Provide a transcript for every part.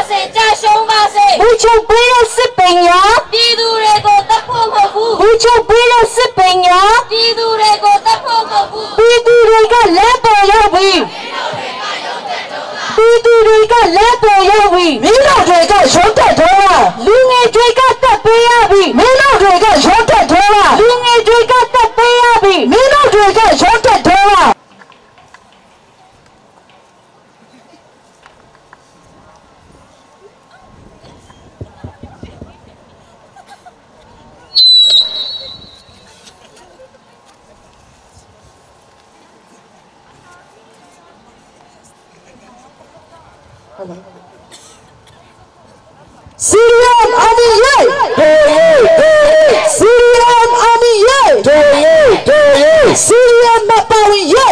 စေကြာရှုံးပါစေ ဘူချုပ်ပေးတဲ့စစ်ပညာ ပြည်သူတွေကိုတတ်ဖို့မဟုတ်ဘူး ဘူချုပ်ပေးတဲ့စစ်ပညာ ပြည်သူတွေကိုတတ်ဖို့မဟုတ်ဘူး ပြည်သူတွေကလက်ပေါ်ရောက်ပြီပြည်သူတွေကလက်ပေါ်ရောက်ပြီ မင်းတို့တွေကရုံးတက်တော့လား လူငယ်တွေကတက်ပေးရပြီ မင်းတို့တွေကရုံးတက်တော့လား လူငယ်တွေကတက်ပေးရပြီ မင်းတို့တွေကရုံးတက်တော့လား စီရီယမ်အမီယေ တို့ရေးတို့ရေး စီရီယမ်အမီယေ တို့ရေးတို့ရေး စီရီယမ်မပါဝင်ယေ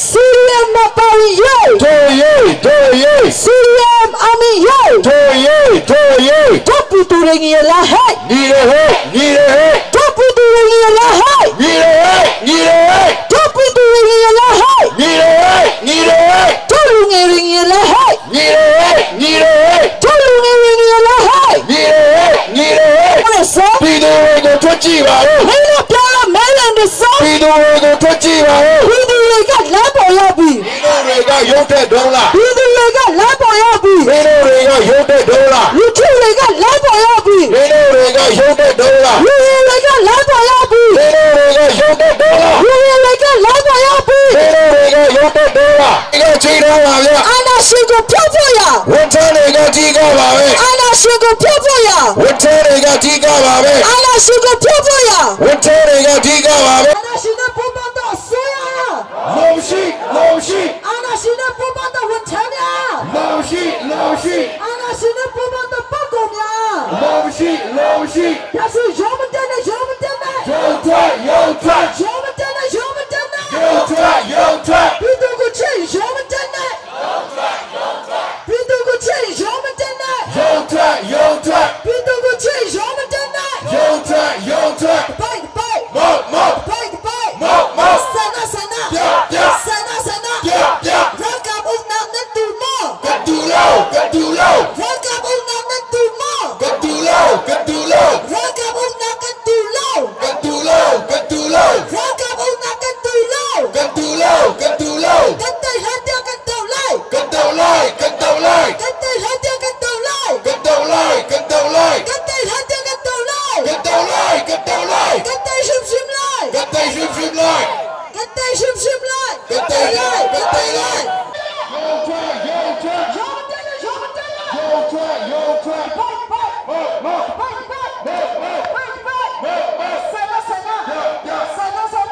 စီရီယမ်မပါဝင်ယေ တို့ရေးတို့ရေး စီရီယမ်အမီယေ တို့ရေးတို့ရေး တို့ပူတူရငီလာဟဲ့ ညီရဟဲ့ညီရဟဲ့ တို့ပူတူရငီလာဟဲ့ ညီရဟဲ့ညီရဟဲ့ တို့ပူတူရငီလာဟဲ့ ညီရဟဲ့ညီရဟဲ့ တို့လူငယ်ရငီလာဟဲ့ ညီရဟဲ့ညီရဟဲ့ တို့လူငယ်ရငီလာဟဲ့ ညီရဟဲ့ညီရဟဲ့ ဘယ်ဆော ပြည်သူတွေကိုထွက်ကြည့်ပါဦး မင်းတို့ပြောရမဲလန်ဒီဆော ပြည်သူတွေကိုထွက်ကြည့်ပါဦး ပြည်သူတွေကလမ်းပေါ်ရောက်ပြီ ပြည်သူတွေကရုပ်တဲ့ဒုံးလား ပြည်သူတွေကလမ်းပေါ်ရောက်ပြီ ပြည်သူတွေကရုပ်တဲ့ဒုံးလား လူထုတွေကလမ်းပေါ်ရောက်ပြီ ပြည်သူတွေကရုပ်တဲ့ဒုံးလား လူငယ်တွေကလမ်းပေါ်ရောက်ပြီ ပြည်သူတွေကရုပ်တဲ့ဒုံးလား လူငယ်တွေကလမ်းပေါ်ရောက်ပြီ ပြည်သူတွေကရုပ်တဲ့ဒုံးလားဒီကချိန်တော့ပါဗျာ အာနာရှင်ကိုဖျောက်ဖို့ရ ဝန်ထမ်းတွေကကြီးကပါပဲ အာနာရှင်ကိုဖျောက်ဖို့ရ ဝန်ထမ်းတွေကကြီးကပါပဲ အာနာရှင်ကိုဖျောက်ဖို့ရ ဝန်ထမ်းတွေကကြီးကပါပဲ အာနာရှင်နဲ့ပုံမှန်တော့ဆွေးရ လုံရှိလုံရှိ အာနာရှင်နဲ့ပုံမှန်တော့ဝန်ထမ်းများ လုံရှိလုံရှိ အာနာရှင်နဲ့ပုံမှန်တော့ပုဂ္ဂိုလ်များ လုံရှိလုံရှိ ဒါဆိုရုံးမတက်နဲ့ရုံးမတက်နဲ့ ရုပ်ထွက်ရုပ်ထွက် ရုံးမတက်နဲ့ရုံးမတက်နဲ့ ရုပ်ထွက်ရုပ်ထွက် ပြည်သူကိုချစ်ရုံးမတက်နဲ့ပြည်သူကိုချစ်ရုံးမတက်နဲ့ ရုပ်ထွက်ရုပ်ထွက် ပြည်သူကိုချစ်ရုံးမတက်နဲ့ ရုပ်ထွက်ရုပ်ထွက် ပိုက်ပိုက် မော့မော့ ပိုက်ပိုက် မော့မော့ ဆန္ဒဆန္ဒ ပြပြ ဆန္ဒဆန္ဒ ပြပြ ရကဘုံနာနဲ့တူမော ကတူလောကတူလော ရကဘုံနာနဲ့တူမော ကတူလောကတူလော ရကဘုံနာကတူလော ကတူလောကတူလော ရကဘုံနာကတူလော ကတူလောကတူလော ကတဲ့ဟတဲ့ကတူလိုက် ကတူလိုက်ကတူလိုက် ကတဲ့ဟတဲ့ကတူလိုက် ကတူလိုက်ကတူလိုက် ကတဲ့ဟတဲ့ကတူလိုက် ကတူလိုက်ကတူလိုက် ကတဲ့ရှင်ရှင်လိုက် ကတဲ့ရှင်ရှင်လိုက် ကတဲ့ရှင်ရှင်လိုက် ကတဲ့လိုက်ကတဲ့လိုက် ရုံးတဲ့ရုံးတဲ့ ရုပ်ထွက်ရုပ်ထွက် ပိုက်ပိုက် မော့မော့ ပိုက်ပိုက်ပိုက်ပိုက်ဆန္ဒဆန္ဒဆန္ဒဆန္ဒ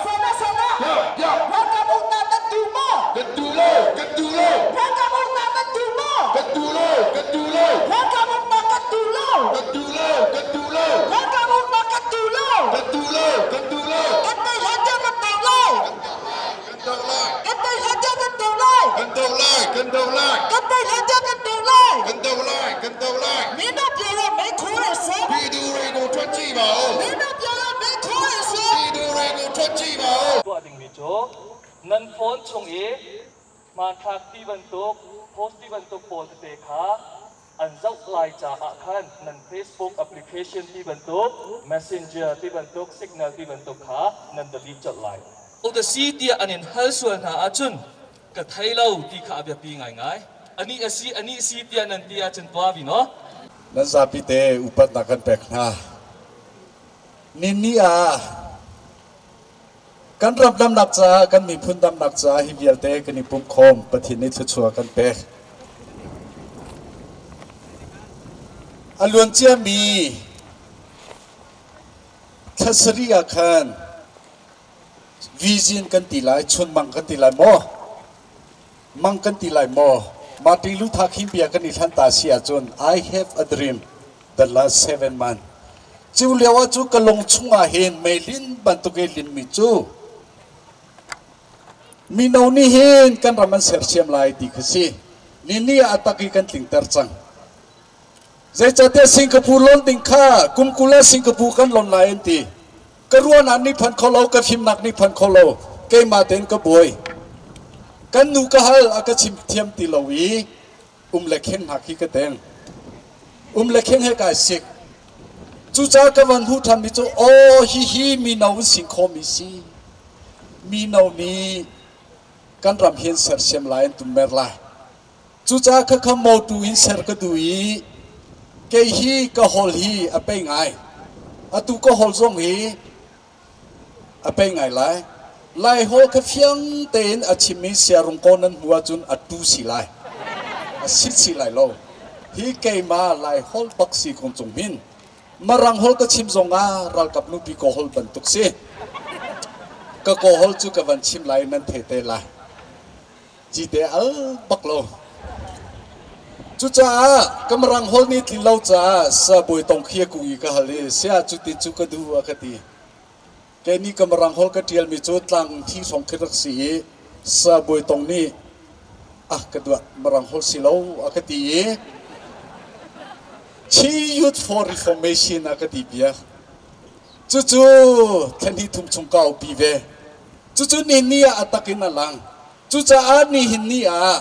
ဆန္ဒဆန္ဒ ပြ ရကဘုံနာနဲ့တူမော ကတူလောကတူလော ရကဘုံနာနဲ့တူမော ကတူလောကတူလော ရကဘုံနာကတူလော ကတူလောကတူလော ရကဘုံနာကတူလော ကတူလောကတူလော ကတဲ့ဟတဲ့ကတူလိုက် ကတူလိုက် ကတဲ့ဟတဲ့ကတူလိုက် ကတူလိုက်ကတူလိုက် ကတဲ့ဟတဲ့ကတူလိုက် ကတူလိုက်ကတူလိုက် မင်းတို့ပြောရမင်းခိုးရစေ ပြည်သူတွေကိုထွက်ကြည့်ပါဦး မင်းတို့ပြောရမင်းခိုးရစေ ပြည်သူတွေကိုထွက်ကြည့်ပါဦး tuah dingmi cu nan phone chung i hmanthlak ti bantuk post ti bantuk pawl tete kha an zoh lai caah khan nan Facebook application ti bantuk Messenger ti bantuk Signal ti bantuk kha nan delete colh lai. O si tiah an in hal sual hna ahcun ka thei lo ti kha a biapi ngaingai. Ani a si ani si tiah nan ti ahcun tuah vi no. nan zapi te upat na kan pek hna nin ni a kan ram dam nak cha kan miphun dam nak cha hi vialte kan i pum khom pathin ni thluchua kan pek aluan chia mi thasari a khan vision kan ti lai chun mang kan ti lai mo mang kan ti lai mo Martin Luther King bia kan i hlan ta si ahcun I have a dream the last 7 months cu lio ah cu ka lung chungah hin meilin bantuk i linmi cu mino nih hin kan ram an sersiam lai ti kha si ni ni ah a tak i kan tlingter cang zeicahtiah Singapore lon ding kha kum 20 ah Singapore kan lon lai an ti ka ruahnak nih phan kho lo ka fimnak nih phan kho lo keimah tein ka buai kan nu ka hal a ka chim thiam ti lo i Um le kheng hna khi ka teng. Um le kheng he kai sik. Cucaah ka van hmuh ṭhanmi cu aw hihi mino an sing khawmi si. Mino nih kan ram hi an sersiam lai an tummer lai. Cucaah khakha motu in ser ka duh i kei hi ka hol hi a pei ngai. Atu ka hol zong hi a pei ngai lai. Lai hol kha fiang tein a chimmi siarung ko nan hmu ahcun a tu si lai. A sit si lai lo. Hi keimah Lai hol bak si kong cung hin Marang hol ka chim zong ah ralkap nupi ka hol bantuk si. Ka kaw hol cu ka van chim lai nan thei te lai. Cite al bak lo. Cucaah ka Mirang hol nih tlin lo caah sabawi tong khi a kung i ka hal i sia cuti cu ka duh a ka ti. Kei nih ka Mirang hol ka ṭialmi cu tlang thi hrawng khi rak si i sabawi tong nih ah ka duah Mirang hol si lo a ka ti i Chi Youth for Reformation a ka ti piak. Cucu thlen hi thum chung ka upi ve. Cucu ni ni ah a tak in a lang. Cucaah nihin ni ah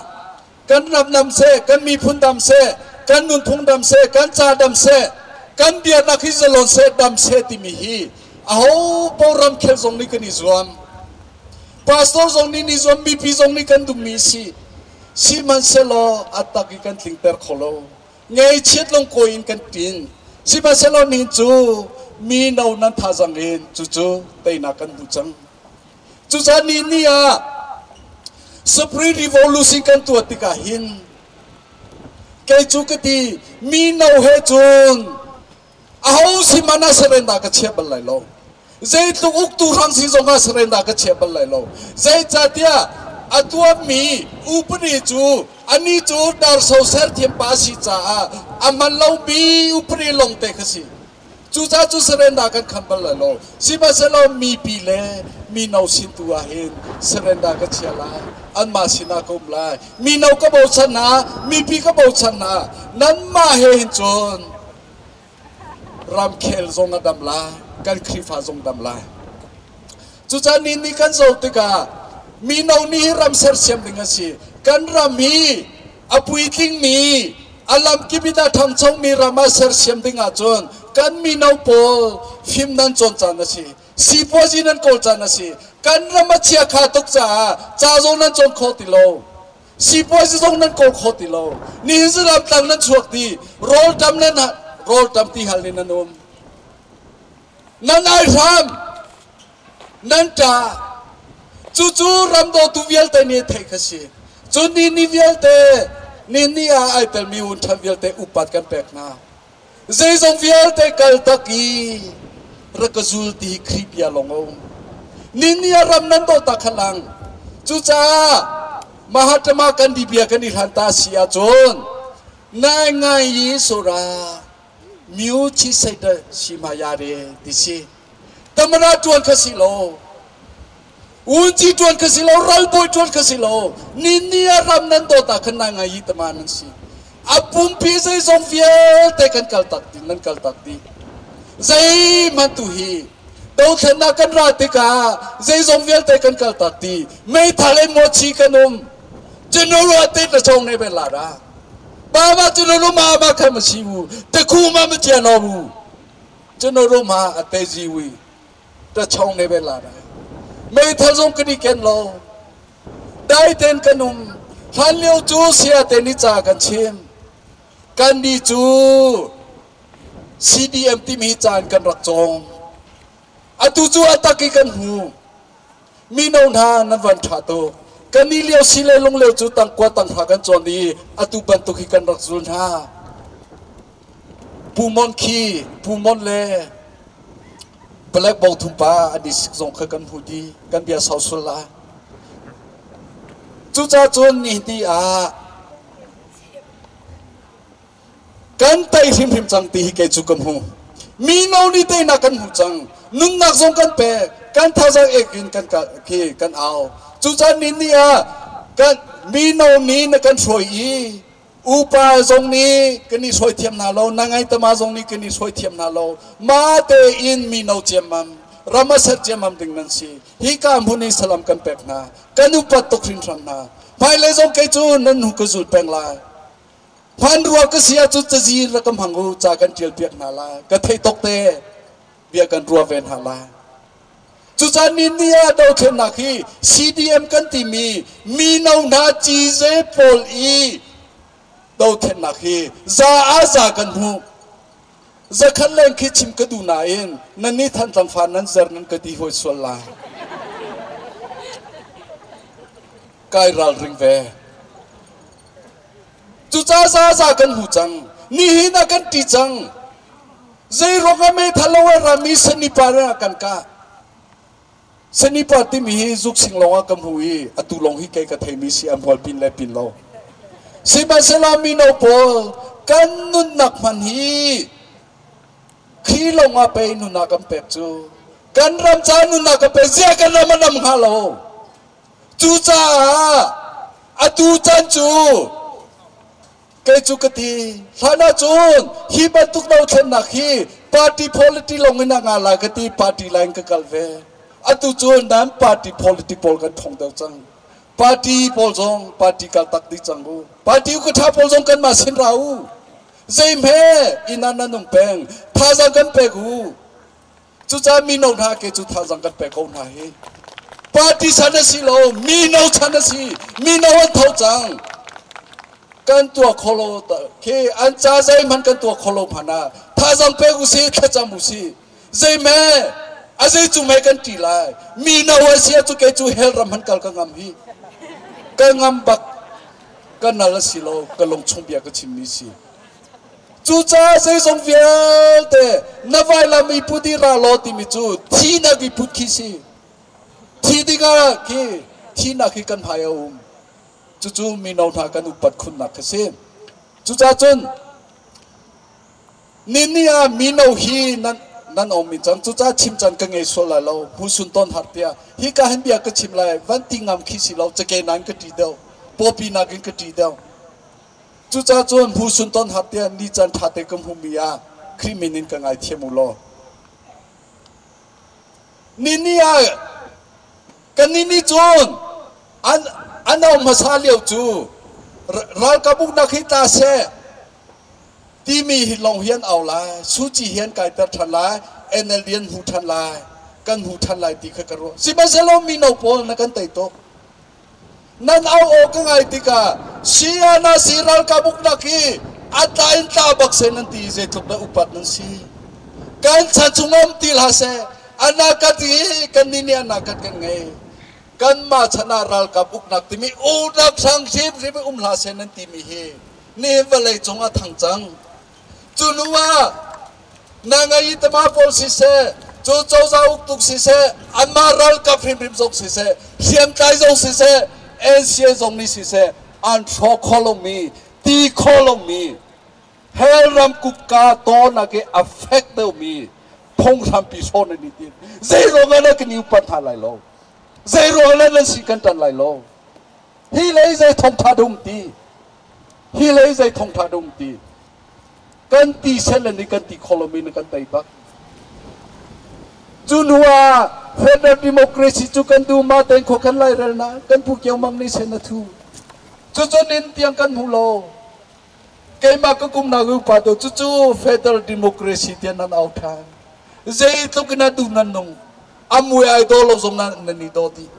kan ram dam seh, kan miphun dam seh, kan nunphung dam seh, kan ca dam seh, kan biaknak hi zalon seh, dam seh timi hi aho paoh ramkhel zong nih kan i zuam. Pastor zong nih ni zuam, mipi zong nih kan dummi si. Sihmanhsehlaw a tak i kan tlingter kho lo. Ngeichiat lungkawi in kan ṭin. Sihmanhsehlaw nihin cu mino nan thazang in cucu teinak kan hmu cang. Cucaah ni ni ah Supreme Revolution kan tuah tikah hin kei cu ka ti mino he cun aho sihmanh ah surrender ka chia bal lai lo. Zeitluk uktu hrang si zong ah surrender ka chia bal lai lo. Zeicahtiah a tuahmi upadi cu ani cu darso serthiam pa a si caah a hman lomi upadi lawngte kha si. Cucaah cu surrender kan kham bal lai lo. Sihmanhsehlaw mipi le mino sin tu ah hin surrender ka chia lai. Anmah sinah ka um lai. Mino ka bochan hna, mipi ka bochan hna. Nanmah he hin cun ramkhel zong a dam lai, kan Khrihfa zong dam lai. Cucaah ni nih kan zoh tikah mino nih hi ram sersiam ding a si. Kan ram hi a puitlingmi a lamkip in a ṭhangchomi ram ah sersiam ding ahcun kan mino pawl fim nan cawn caan a si. Sipuazi nan kawl caan a si. Kan ram a chiakha tuk caah ca zong nan cawn kho ti lo. Sipuazi zong nan kawl kho ti lo. Nihin zalam tlang nan chuak ti rawlṭam nan rawlṭam ti hal in nan um. Nan aihram nan ṭah. Cucu ram dawtu vialte nih theih kha si. Cun ni ni vialte ni ni ah ai telmi un ṭhan vialte upat kan pek hna. Zeizong vialte kal tak i rak ka zul ti hi Khrih bia lawng a um. Ni ni ah ram nan daw ta kha lang. Cucaah Mahatma Gandhi bia kan i hlan ta si ahcun ngai ngai yi sura myu chi sei da si ma ya re ti si. Tamara ṭuan kha si lo. Unci ṭuan kha si lo, ralbawi ṭuan kha si lo. Ni ni ah ram nan dawt ah khan nai ngai yi tama nan si. A pumpi zeizong vialte kan kal tak dih, nan kal tak dih. Zeihmanh tu hi dothlennak kan ra tikah zeizong vialte kan kal tak dih. Meithal in muachi kan um. General te na chong ne ben la da. Ba ma general ma ma kha ma si bu. Te khu ma ma chia no bu. General ma a te ji wi. Tachong ne be la dai. Meithal zong kan i ken lo. Dai ten kan um. Hlan lio cu sia te ni ca kan chim. Kan ni cu CDM timi caan kan rak cawng. Atu cu atak i kan hmu. Mino hna nan van ṭha tuk. Kan ni lio si le lungleu cu tangkua tanghra kan cawn i atu bantuk hi kan rak zul hna. Pu Mon khi Pu Mon le Black Bo thum pa an i sik zong kha kan hmu dih. Kan bia sau sul lai. Cucaah cun nihin ni ah kan tei hrimhrim cang ti hi kei cu ka hmu. Mino nih teinak kan hmu cang. Nunnak zong kan pek. Kan thazaang ek in kan khi kan au. Cucaah nihin ni ah kan mino nih na kan hruai i upa zong nih kan i hruai thiam hna lo, nangaitama zong nih kan i hruai thiam hna lo. Ma tein mino ciammam, ram a ser ciammam ding nan si. Hi ka hmun i salam kan pek hna. Kan upat tuk hringhran hna. Hmailei zong kei cu nan hnu ka zul peng lai. Hmanrua ka si ahcun cazi rak ka hmang u, ca kan ṭial piak hna lai. Ka theih tok te bia kan ruah ve hna lai. Cucaah ni ni ah dothlennak hi CDM kan timi mino hna cize pawl i dothlennak hi za ah za kan hmuh. Zakhat leng khi chim ka duh nain nan nih Thantlang fa nan zer nan ka ti hawi sual lai. Kai ralring ve. Cucaah za za kan hmu cang. Nihin ah kan ṭi cang. Zeiruang ah meithal lo a rami sanipa ah kan kah. Sanipa timi hi zuksing lawng ah ka hmu i atu lawng hi kei ka theimi si a hmual pin le pin lo. Sihmanhsehlaw mino pawl kan nunnak hman hi khi lawng ah pei nunnak kan pek cu. Kan ram ca nunnak kan pek zia kan ram a nam hnga lo. Cucaah atu caan cu kei cu ka ti hlan ahcun hi bantuk dothlennak hi party polity lawng in a nga lai ka ti party line ka kal ve atu cu nan party polity pawl kan thong deuh cang party pawl zong party kal tak dih cang u party u ka tha pawl zong kanmah sin ra u zeihme inn ah nan um peng thazaang kan pek u Cucaah mino hna ke cu thazaang kan pek ko hna hi. Party chan a si lo, mino chan a si. Mino an tho cang. Kan tuah kho lo khi an ca zeihmanh kan tuah kho lo hmanh ah thazaang pek usih, thlacam usih. Zeihme a zei cu mei kan ṭi lai. Mino a si ah cu kei cu hell ram han kal ka ngam hi. Ka ngam bak. Ka nal a si lo, ka lungchung bia ka chimmi si. Cucaah zeizong vialte na vailam i put i ra law timi cu thihnak i put khi si. Thi dingah khi thihnak hi kan hmai a um. Cucu mino hna kan upat khunnak kha si. Cucaah cun nini ah mino hi nan nan um cang cucaah chim caan ka ngei sual lai lo hmusun ton har tiah hika hin bia ka chim lai van ti ngam khi si lo cake nan ka ṭi deuh pawpi nakin ka ṭi deuh Cucaah cun hmusun ton har tiah ni caan ṭha te ka hmumi ah Khrih min in ka ngaithiam u law. Nini ah kan nini cun an an au hmasa lio cu ralkap uknak hi tla seh timi hi lawng hi an au lai Suci hi an kaiter ṭhan lai NLD an hmu ṭhan lai kan hmu ṭhan lai ti kha ka ruah sihmanhsehlaw mino pawl na kan tei tuk Nan au aw ka ngai tikah Siana si ralkap uknak hi a tla in tla bak seh nan ti zeitluk dah upat nan si. Kan chan chung um ti hlah seh anakat hi kan nih nih anakat kan ngei. Kanmah chan ah ralkap uknak timi unak hrang hrimhrim um hlah seh nan timi hi nihin vawlei cung a thang cang. Cu hnu ah na ngai i tama pawl siseh, cu cozah uktuk siseh, anmah ralkap hrimhrim zong siseh, hriamtlai zong siseh, NCA zong nih siseh, an hrawk kho lomi, ti kho lomi, hell ram kutka tawnak i a fek deuhmi phunghrampi hrawn an i tim. Zei ruangah na kan i upat hna lai lo? Zei ruangah nan si kan ṭan lai lo? Hi lei zei thawngṭha dum ti? Hi lei zei thawngṭha dum ti? Kan ti sel le nih kan ti kho lomi na kan tei bak. Cu hnu ah federal democracy cu kan duh ma tein khua kan lairel na kan pu kio mang nih sen a thu. Cucu nin tiang kan hmu lo. Keimah ka kum nak upa tu cucu federal democracy tiah nan au ṭhan. Zeitluk in a duh nan nung. A mui ai daw lo zong nan nan i daw dih.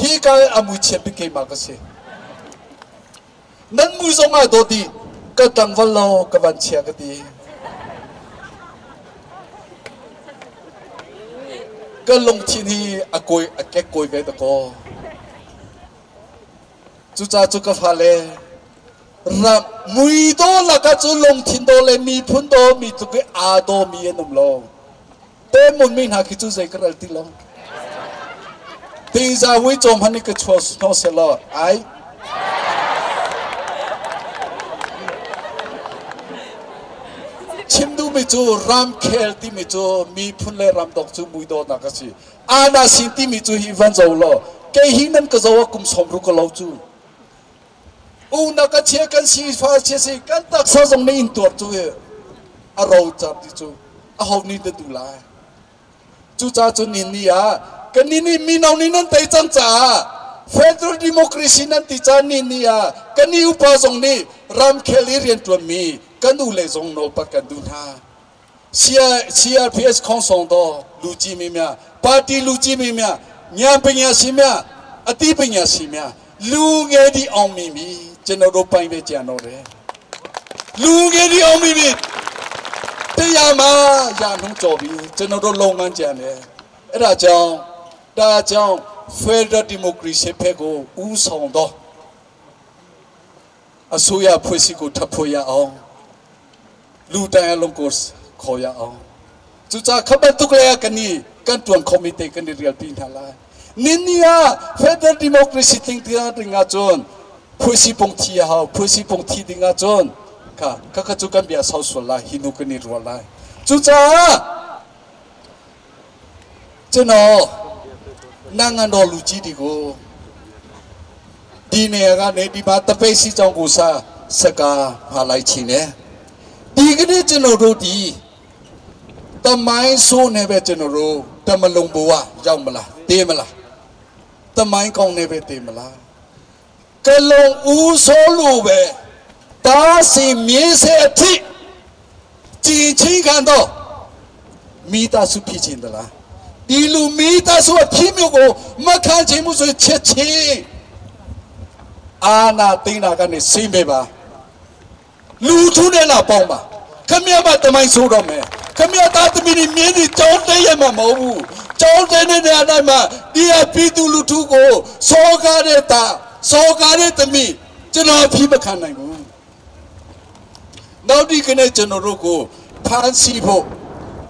Hi ka a mui chiat bik keimah ka si. Nan mui zong ai daw dih. Ka ṭangval lo ka van chia ka ti. Ka lungthin hi a kawi a kek kawi ve dakaw. Cucaah cu ka fale ram mui daw lakah cu lungthin daw le miphun daw mi tluk i aa dawmi an um lo. Temun mi hna khi cu zei ka ral ti lo. Tiza hui cawm han i ka chuah hno selaw ai. Chim duhmi cu ramkhel timi cu miphun le ramdok cu muidawtnak a si. Ana sin timi cu hi van zo law kei hi nan ka zo ah kum sawm ru ka lo cu. Una ka chia kan si fa chia si kan taksa zong nih in tuar cu a ro car ti cu a ho nih da du lai. Cucaah cun ni ni ah kan ni nih mino nih nan tei cang caah Federal Democracy nan ti caan ni ni ah kan i upa zong nih ramkhel i rianṭuanmi kan u le zong nawlpat kan duh hna. CRPS ခေါင်းဆောင်သောလူကြီးမင်းများပါတီလူကြီးမင်းများဉာဏ်ပညာရှင်များအသိပညာရှင်များလူငယ်ဒီအောင်မြင်ပြီကျွန်တော်တို့ပိုင်ပဲကြံတော့တယ်လူငယ်ဒီအောင်မြင်ပြီတရားမှာရာနှုံးကြော်ပြီကျွန်တော်တို့လုပ်ငန်းကြံတယ်အဲ့ဒါကြောင့်ဒါကြောင့် Federal Democracy ဖက်ကိုဦးဆောင်သောအစိုးရဖွဲ့စည်းကိုထပ်ဖို့ရအောင်လူတိုင်းအလုံးကိုခေါ်ရအောင်သူစားခပတ်တုကလေကနီကန်တွန်ကော်မတီကန်ဒီရီယယ်ပင်ထားလာနင်းနီယာ Federal Democracy တင်တဲ့တင်ငါဇွန်ဖွဲ့စည်းပုံတီဟောဖွဲ့စည်းပုံတီတင်ငါဇွန်ခါခခကျကန်ပြဆောက်ဆွလာဟိနုကနီရောလာသူစားကျွန်တော်နိုင်ငံတော်လူကြီးတွေကိုဒီနေရာကနေဒီမှာတပိတ်စီကြောင့်ကိုစားစကားမှာလိုက်ချင်တယ်ဒီကနေ့ကျွန်တော်တို့ဒီတမိုင်းဆိုးနေပဲကျွန်တော်တို့တမလုံဘဝရောက်မလားတေးမလားတမိုင်းကောင်းနေပဲတေးမလားကလုံဦးဆိုးလို့ပဲတားစီမြေးစေအထိကြည်ချင်းခံတော့မိသားစုဖြစ်ခြင်းတလားဒီလူမိသားစုအဖြစ်မျိုးကိုမခံချင်မှုဆိုချက်ချင်းအာနာသိန်းတာကနေစိမ့်ပဲပါလူထုနဲ့လာပေါင်းပါခမရမတမိုင်းဆိုးတော့မယ်ခမရသားသမီးတွေမြင်းတွေကြောင်းတဲရမှာမဟုတ်ဘူးကြောင်းတဲတဲ့နေရာတိုင်းမှာဒီအပြည်သူလူထုကိုစောကားတဲ့တာစောကားတဲ့သမီးကျွန်တော်အဖြစ်မခံနိုင်ဘူးနောက်ဒီကနေ့ကျွန်တော်တို့ကိုဖမ်းဆီးဖို့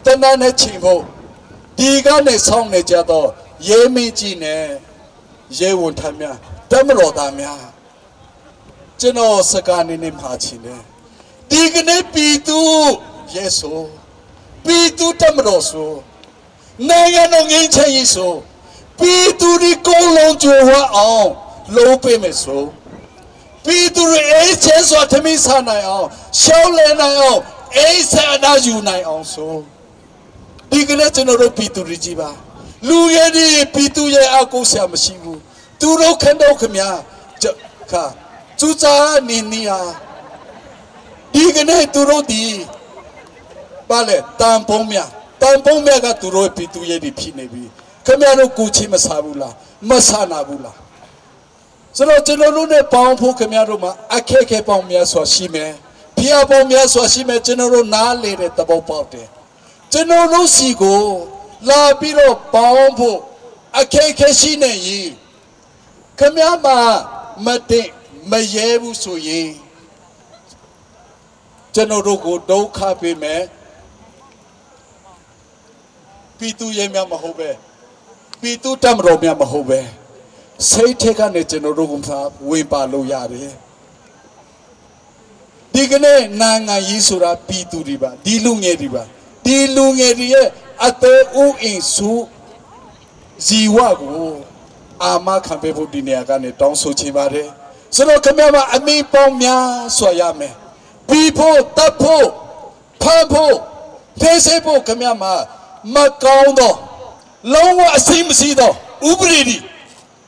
တနတ်နဲ့ချိန်ဖို့ဒီကနေဆောင်းနေကြတော့ရဲမင်းကြီးနဲ့ရဲဝန်ထမ်းများတမတော်သားများကျွန်တော်စကားနေနေမှာချင်တယ်ဒီကနေ့ပြည်သူရဲဆိုပြည်သူတမတော်ဆိုနိုင်ငံတော်ငင်းချင်ရေးဆိုပြည်သူဒီကုန်းလုံးကြွဝအောင်လုံးပေးမယ်ဆိုပြည်သူတွေအေးချမ်းစွာသမီးဆနိုင်အောင်ရှောင်းလည်နိုင်အောင်အေးဆန္ဒယူနိုင်အောင်ဆိုဒီကနေ့ကျွန်တော်တို့ပြည်သူတွေကြီးပါလူရဲတွေပြည်သူရဲ့အကုဆရာမရှိဘူးသူတို့ခန့်တော့ခမညာခါသူစားနေနေဟာဒီကနေ့သူတို့ဒီပါလေတန်ပုံးမြတန်ပုံးမြကသူတို့ပြည်သူရဲ့ဒီဖြစ်နေပြီခမရတို့ကူချီမစားဘူးလားမဆနာဘူးလားဆိုတော့ကျွန်တော်တို့နဲ့ပေါင်းဖို့ခမရတို့မှာအခက်ခဲပေါင်းများစွာရှိမယ်ဖျားပေါင်းများစွာရှိမယ်ကျွန်တော်တို့နားလေတဲ့သဘောပေါက်တယ်ကျွန်တော်တို့စီကိုလာပြီးတော့ပေါင်းဖို့အခက်ခဲရှိနေရင်ခမရမှာမတင်မရဲဘူးဆိုရင်ကျွန်တော်တို့ကိုဒုက္ခပေးမယ်ပြည်သူရဲများမဟုတ်ပဲပြည်သူတမတော်များမဟုတ်ပဲစိတ်ထက်ကနေကျွန်တော်တို့ကဝင်ပါလို့ရတယ်ဒီကနေ့နိုင်ငံရေးဆိုတာပြည်သူတွေပါဒီလူငယ်တွေပါဒီလူငယ်တွေရဲ့အသေးဥအင်စုဇီဝကိုအာမခံပေးဖို့ဒီနေရာကနေတောင်းဆိုချင်ပါတယ်ဆိုတော့ခင်ဗျားမအမိပေါင်းများဆွရမယ်ပြီးဖို့တတ်ဖို့ဖန်ဖို့ဖေးစေဖို့ခင်ဗျားမမကောင်းတော့လုံးဝအစိမ့်မရှိတော့ဥပဒေဒီ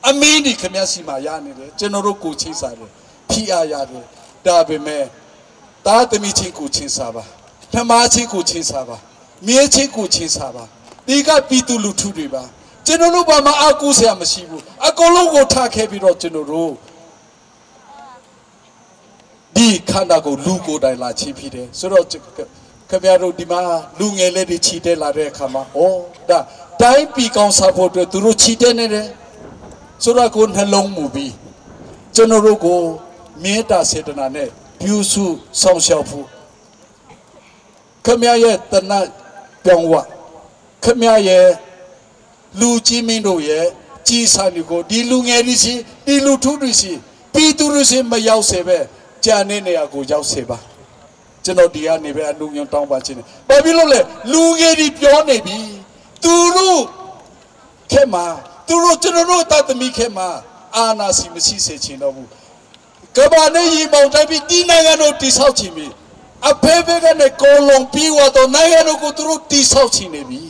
အမင်းဒီခင်ဗျားစီမှာရနေတယ်ကျွန်တော်တို့ကိုချင်းစားတယ်ဖိအားရတယ်ဒါပေမဲ့သားသမီးချင်းကိုချင်းစားပါထမချင်းကိုချင်းစားပါမြေချင်းကိုချင်းစားပါဒီကပြည်သူလူထုတွေပါကျွန်တော်တို့ဘာမှအကူဆရာမရှိဘူးအကုန်လုံးကိုထားခဲ့ပြီးတော့ကျွန်တော်တို့ဒီခန္ဓာကိုလူကိုယ်တိုင်လာချီဖြစ်တယ်ဆိုတော့ခင်ဗျားတို့ဒီမှာလူငယ်လေးတွေချီတက်လာတဲ့အခါမှာဩဒါတိုင်းပြည်ကောင်းစားဖို့အတွက်သူတို့ချီတက်နေတယ်ဆိုတော့ကိုနှလုံးမူပြီးကျွန်တော်တို့ကိုမေတ္တာစေတနာနဲ့ပြုစုဆောင်ရှောက်ဖို့ခင်ဗျားရဲ့တဏှပြောင်းဝခင်ဗျားရဲ့လူကြီးမင်းတို့ရဲ့ကြီးစားတွေကိုဒီလူငယ်တွေစီဒီလူထုတွေစီပြည်သူတွေစီမရောက်စေပဲကြာနေနေရာကိုရောက်စေပါကျွန်တော်ဒီကနေပဲအလူညွန်တောင်းပါခြင်းတယ်ဘာဖြစ်လို့လဲလူငယ်တွေပြောနေပြီသူတို့ခဲမှာသူတို့ကျွန်တော်တို့တသမီခဲမှာအာနာစီမရှိစေချင်တော့ဘူးကဘာနဲ့ရီမောင်တိုက်ပြီးဒီနိုင်ငံတို့တိဆောက်ချင်ပြီအဖေဖေကနေကိုလုံးပြီးတော့နိုင်ငံတို့ကိုသူတို့တိဆောက်ချင်နေပြီ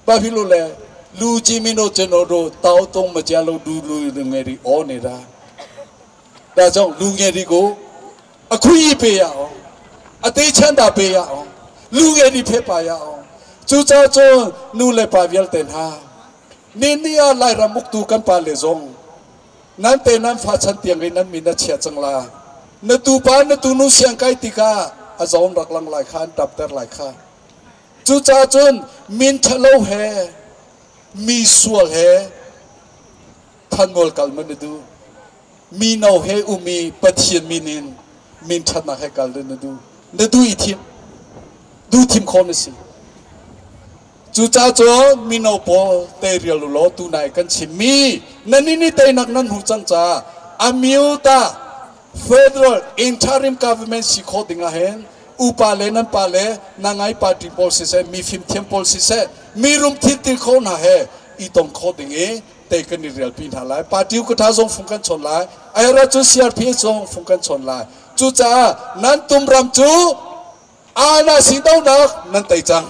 ဘာဖြစ်လို့လဲ လူချင်းမင်းတို့ကျွန်တော်တို့တောက်တုံးမကြလို့ဒူလူငယ်တွေအောနေတာဒါကြောင့်လူငယ်တွေကိုအခွင့်အရေးပေးရအောင်အသေးချမ်းသာပေးရအောင်လူငယ်တွေဖြစ်ပါရအောင်ကျူချာချွန်းနူလေပါပြဲတဲ့ဟာနင်းနီယာလိုက်ရမုတ်တူကန်ပါလေဇုံနန်တေနန်ဖာချန်ตียงนันมีนัเชียจังลานตูปานตูนุเสียงไกติกาอาจงรักลังหลายขันตับเตอร์หลายขันจูจ้าจนมินทะโลเฮมีส่วนเฮท่านงอลกัลมันดูมีเนาเฮอุมีปะเทียนมีนินมินทัดนักให้กัลนดูนดูอีทิมดูทิมคนสิจูจ้าจนมีเนาปอเตรียลโลตูนายกันชิมีนั่นนี่เตนักนั่นหูจังจ้าอามิวตา Federal Interim Government สิโคดิงาเห็นอุปาเลนันปาเลนางไอปาร์ตี้พอลซิเซมีฟิมเทียมพอลซิเซมีรุมทิติโคนาเฮอีตงโคดิงเอเตกันเรียลปีนหาลายปาร์ตี้ก็ท้าทรงฟงกันชนลายไอราจูซีอาร์พีทรงฟงกันชนลายจูจ้านั้นตุมรำจูอาณาสิงห์นักนั่นเตจัง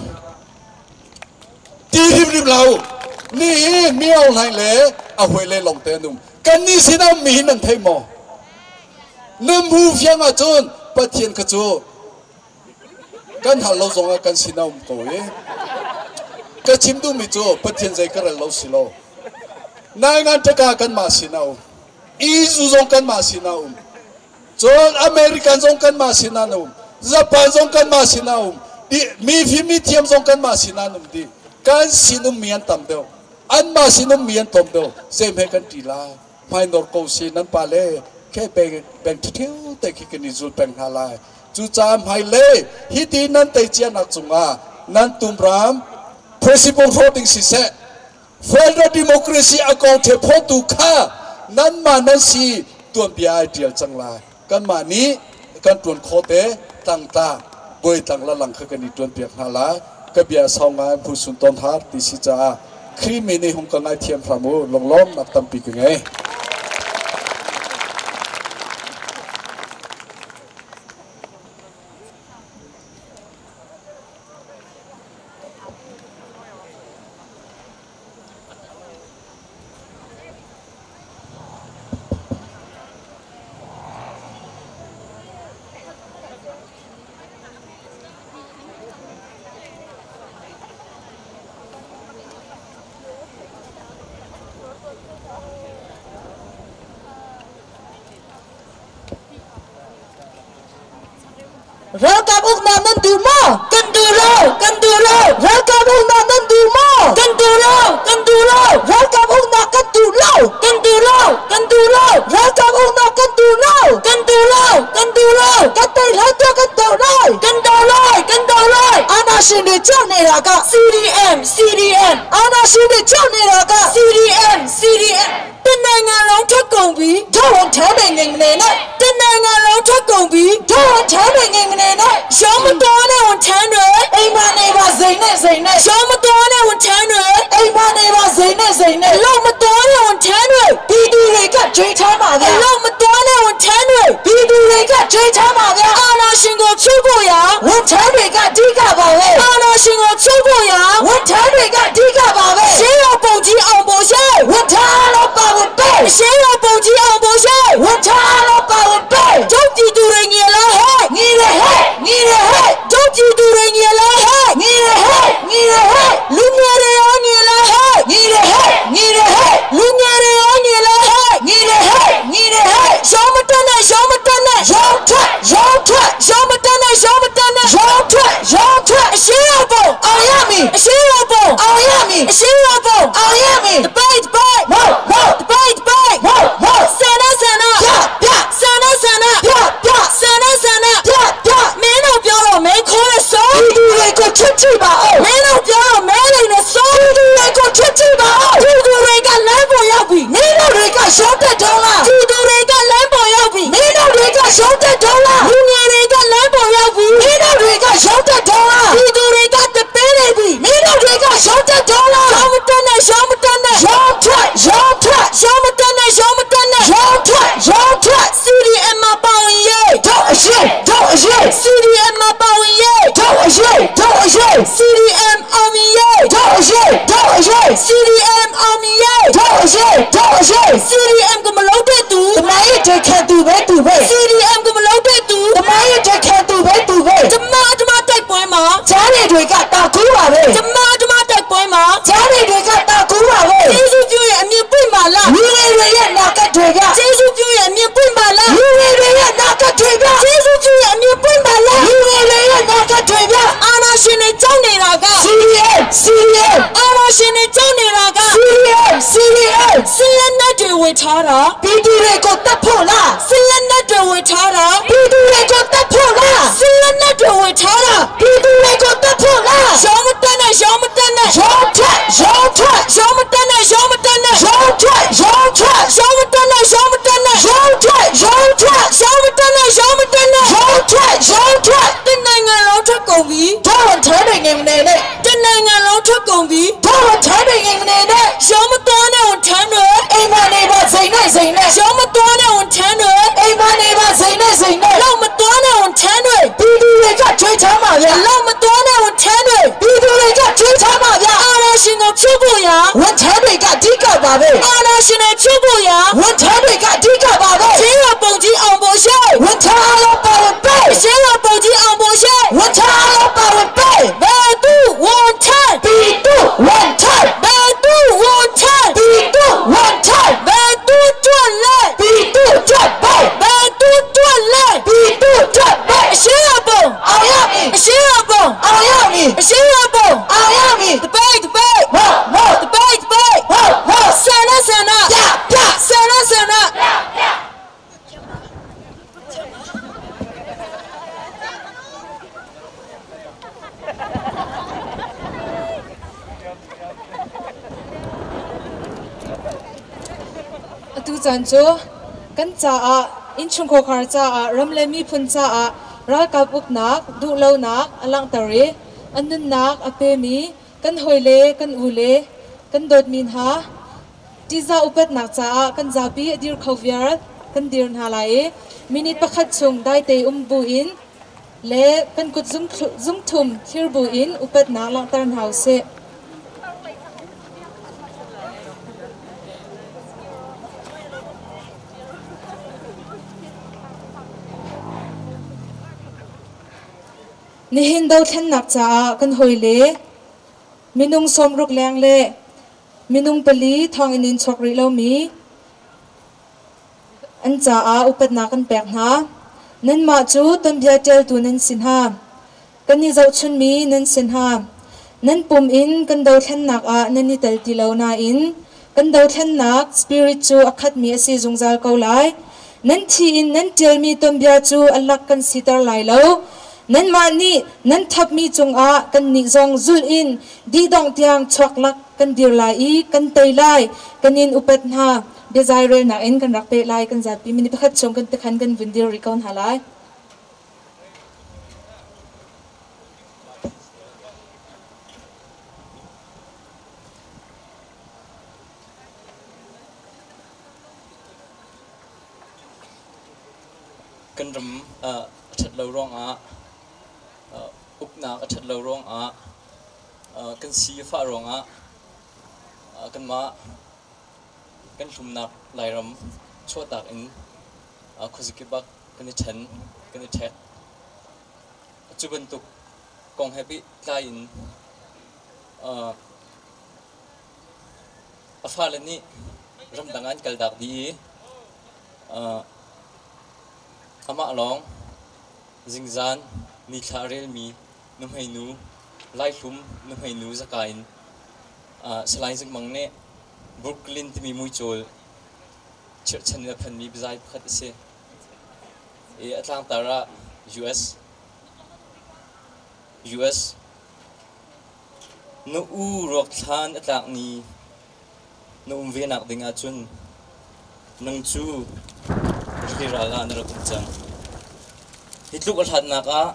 ตีริบริบเรานี่มีเอาไหนเล่เอาหวยเล่ลงเตนุ่มกันนี่สิน้ามีนั่นเทมอนึมหูเฟียงอาจนปะเทียนขจูกันหันเราส่งกันสิน้าอุ้มตัวเองกระชิมดูมิจูปะเทียนใจกระเราสิโลนายงานจะกากันมาสิน้าอุ้มอีซูส่งกันมาสิน้าอุ้มจนอเมริกันส่งกันมาสิน้าอุ้มญี่ปุ่นส่งกันมาสิน้าอุ้มดีมีฟิมีเทียมส่งกันมาสิน้าอุ้มดีกันสินุ่มเมียนต่ำเดียวอันมาสินุ่มเมียนต่ำเดียวเซมให้กันตีลาไม่นอร์โกสินั่นปาเล่แค่แบ่งเที่ยวแต่คิดกันนี่จุดแบ่งหาลายจูจามไฮเล่ฮิตีนั่นเตเจียนักจุงอานั่นตุมราม President voting สิเส Federal Democracy อากงเทพตุข้านั่นมานั่นสีตัวเบียร์เดียวจังลายกันมานี้กันตัวโคเตตั้งตาบอยตั้งละหลังคือกันนี่ตัวเบียร์หาลายกเบียร์สองงานผู้สุนทรฮาร์ติสิจ้าครีมินี่หงกังไอเทียมพระมูลงล้อมนักตั้มปีกันไงรักกับอุกนานันดูมากันดูโลกันดูโลรักกับอุกนานันดูมากันดูโลกันดูโลรักกับอุกนากันดูโลกันดูโลกันดูโลรักกับอุกนากันดูโลกันดูโลกันดูโลกันเตะแล้วตัวกันโดนเลยกันโดนเลยกันโดนเลยอาณาชินเดเจ้าเนี่ยละกะ CDM CDM อาณาชินเดเจ้าเนี่ยละกะ CDM CDM တနိုင်ငံလုံးထွက်ကုန်ပြီထောက်ဝန်ထမ်းနေငနေနဲ့တနိုင်ငံလုံးထွက်ကုန်ပြီထောက်ဝန်ထမ်းနေငနေနဲ့ရုံးမတော်တဲ့ဝန်ထမ်းတွေအိမ်မနေပါစိန်နဲ့စိန်နဲ့ရုံးမတော်တဲ့ဝန်ထမ်းတွေအိမ်မနေပါစိန်နဲ့စိန်နဲ့လုံမတော်တဲ့ဝန်ထမ်းတွေပြည်သူတွေကကြွေးချပါဗျာလုံမတော်တဲ့ဝန်ထမ်းတွေပြည်သူတွေကကြွေးချပါဗျာအာဏာရှင်ကိုဖြုတ်ဖို့ရာဝန်ထမ်းတွေကအဓိကပါပဲအာဏာရှင်ကိုဖြုတ်ဖို့ရာဝန်ထမ်းတွေကအဓိကပါပဲရှင်းတော်ပုံကြီးအောင်ပေါ်ရှင်းဝန်ထမ်းတော့ပါဝင်ရှင်းတော်ပုံကြီးအောင်ပေါ်ရှင်းဝန်ထမ်းတော့ပါဝင်ပဲကျုပ်ကြည့်သူတွေငြလားဟဲ့ငြရဟဲ့ငြရဟဲ့ကျုပ်ကြည့်သူတွေငြလားဟဲ့ငြရဟဲ့ငြရဟဲ့လူငယ်တွေရောငြလားဟဲ့ငြရဟဲ့ငြရဟဲ့လူငယ်တွေရောငြလားဟဲ့ငြရဟဲ့ငြရဟဲ့ရုံးမတက်နဲ့ရုံးမတက်နဲ့ရုံးထွက်ရုံးထွက်ရုံးမတက်နဲ့ရုံးမတက်နဲ့ရုံးထွက်ရုံးထွက်အရှင်းတော်ပုံအောင်ရမည်အရှင်းတော်ပုံအောင်ရမည်အရှင်းတော်ပုံအောင်ရမည်တပိုက်တပိုက်မဟုတ်မဟုတ်တပိုက်တပိုက်မဟုတ်မဟုတ်ဆန္ဒဆန္ဒပြပြဆန္ဒဆန္ဒပြပြဆန္ဒဆန္ဒပြပြမင်းတို့ပြောတော့မဲခေါ်နဲ့ဆုံးပြည်သူတွေကိုချစ်ကြည့်ပါဦးမင်းတို့ပြောတော့မဲလိန်နဲ့ဆုံးပြည်သူတွေကိုချစ်ကြည့်ပါဦးပြည်သူတွေကလမ်းပေါ်ရောက်ပြီမင်းတို့တွေကရှုံးတက်တော့လားပြည်သူတွေကလမ်းပေါ်ရောက်ပြီမင်းတို့တွေကရှုံးတက်တော့လားလူငယ်တွေကလမ်းပေါ်ရောက်ပြီမင်းတို့တွေကရှုံးတက်တော့လားပြည်သူတွေကတပေးနေပြီမင်းတို့တွေကရှုံးတက်တော့လားရှုံးမတက်နဲ့ရှုံးမတက်နဲ့ရုံးထွက်ရုံးထွက်ရှုံးမတက်နဲ့ရှုံးမတက်နဲ့ရုံးထွက်ရုံးထွက် CDM မှာပါဝင်ရေးတော့အရေးတော့အရေး CDM မှာပါဝင်ရေးတော့အရေးတော့အရေး CDM အောင်မြင်ရေးတော့အရေးတော့အ အရေး CDM အောင်မြင်ရေး တို့အရေးတို့အရေး CDM ကမလုပ်တဲ့သူ တမိုင်းတွေခံသူပဲသူပဲ CDM ကမလုပ်တဲ့သူ တမိုင်းတွေခံသူပဲသူပဲ ကျမကျမတိုက်ပွဲမှာ ဂျားတွေတွေကတာကူးပါပဲ ကျမကျမတိုက်ပွဲမှာ ဂျားတွေတွေကတာကူးပါပဲ ကျေးဇူးပြုရဲ့အမြင်ပွင့်ပါလား လူတွေတွေရဲ့နာကတ်တွေက ကျေးဇူးပြုရဲ့အမြင်ပွင့်ပါလား လူတွေတွေရဲ့နာကတ်တွေက ကျေးဇူးပြုရဲ့အမြင်ပွင့်ပါလား လူတွေတွေရဲ့နာကတ်တွေက အာနာရှင်တွေကြောက်နေတာက CDM CDM အာနာရှင်တွေကြောက်နေတာက CDM CDM စလက်နက်တွေဝေထားတာ ပြည်သူတွေကိုတတ်ဖို့လား စလက်နက်တွေဝေထားတာ ပြည်သူတွေကိုတတ်ဖို့လား စလက်နက်တွေဝေထားတာ ပြည်သူတွေကိုတတ်ဖို့လား ရောမတက်နဲ့ရောမတက်နဲ့ ရောထွက်ရောထွက် ရောမတက်နဲ့ရောမတက်နဲ့ ရောထွက်ရောထွက် ရောမတက်နဲ့ရောမတက်နဲ့ ရောထွက်ရောထွက် ရောမတက်နဲ့ရောမတက်နဲ့ ရောထွက်ရောထွက် တနိုင်ငံလုံးထွက်ကုန်ပြီ တော့ထားနေငင်နေနဲ့ တနိုင်ငံလုံးထွက်ကုန်ပြီ တော့ထားနေငင်နေနဲ့ ရောမတော်နဲ့ဝန်ထမ်းတွေ အိမ်မနေပါစိန်နဲ့စိန်နဲ့ ရောမတော်နဲ့ဝန်ထမ်းတွေ အိမ်မနေပါစိန်နဲ့စိန်နဲ့ လောက်မတော်နဲ့ဝန်ထမ်းတွေ ပြည်သူတွေကချွေးချမ်းပါဗျာ လောက်မတော်နဲ့ဝန်ထမ်းတွေ ပြည်သူတွေကချွေးချမ်းပါဗျာ အာနာရှင်ကိုဖြုတ်ဖို့ရာ ဝန်ထမ်းတွေကအဓိကပါပဲ အာနာရှင်တွေဖြုတ်ဖို့ရာ ဝန်ထမ်းတွေကအဓိကပါပဲ ရှင်းရပုံကြီးအောင်ပေါ်ရှိ ဝန်ထမ်းအားလုံးပါဝင်ပဲ ရှင်းရပုံကြီးအောင်ပေါ်ရှိ ဝန်ထမ်းအားလုံးပါဝင်ပဲ ဘယ်သူဝန်ထမ်း ပြည်သူဝန်ထမ်း ဘယ်သူဝန်ထမ်း ပြည်သူဝန်ထမ်း ဘယ်သူတွက်လဲ ပြည်သူကြွပဲ ဘယ်သူတွက်လဲ ပြည်သူကြွပဲ အရှင်းရပုံ အောင်ရမည် အရှင်းရပုံ အောင်ရမည် အရှင်းရပုံ အောင်ရမည် တပိတ်တပိတ် ဟောဟော တပိတ်တပိတ် ဟောဟော ဆန္ဒဆန္ဒ ပြပြ ဆန္ဒဆန္ဒ Atu caan cu kan caah innchungkhar caah ram le miphun caah ralkap uknak duhlonak a langhter i a nunnak a pemi kan hawile kan ule kan dawtmi hna ṭihzah upatnak caah kan zapi a dir kho viar kan dir hna lai i minute pakhat chung daite um buin le kan kut zungthum thlir buin upatnak langhter hna usih. Nihin dothlennak caah kan hawile minung 60 leng le minung 4 thonginn in chuak rih lomi an caah upatnak kan pek hna. Nanmah cu tuanbia ṭialtu nan si hna. Kan i zohchunmi nan si hna. Nan pum in kan dothlennak ah nan i tel ti lo nain kan dothlennak spirit cu a khatmi a si zungzal ko lai. Nan thi in nan ṭialmi tuanbia cu a lak kan siter lai lo. Nanmah nih nan thapmi cungah kannih zong zulh in dihdongh tiang chuaklak kan dir lai i kan tei lai. Kan in upat hna. Biazai relnak in kan rak peh lai. Kan zapi minute pakhat chung kan tikhan kan vun dir rih ko hna lai. Kan ram a ṭhat lo ruangah uknak a ṭhat lo ruangah kan si a fah ruangah kanmah kan hlumnak Lairam chuahtak in khuazakip ah kan i ṭhen, kan i ṭhek. Cu bantuk kong he pehtlai in a fale nih ramdang ah an kaltak dih i amah lawng zingzan nithla a relmi nuhmeinu Laihlum nuhmeinu zaka in Salai Zingmang nih Brooklyn timi muicawl chirhchan in a phanmi biazai pakhat a si. I a tlangtar ah US US Na u ruakthlan a tlak ni na um ve nak ding ahcun nang cu rili ral ah na rak um cang. Hi tluk a hlatnak ah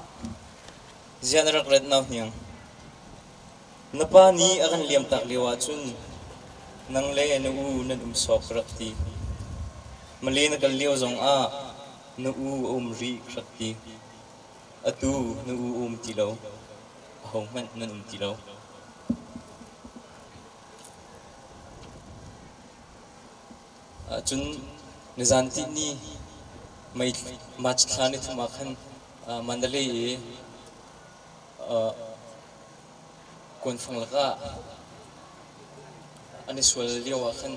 zia na rak ret nau hniang. Na pa nih a kan liamtak lio ahcun nang le na u nan um sawk ka rak ti. Male na kal lio zong ah na u a um rih ka rak ti. Atu na u a um ti lo. Ahohmanh nan um ti lo. Cun nizan tihni May March thla ni thum ah khan Mandalay i kuanfang lakah an i sual lio ah khan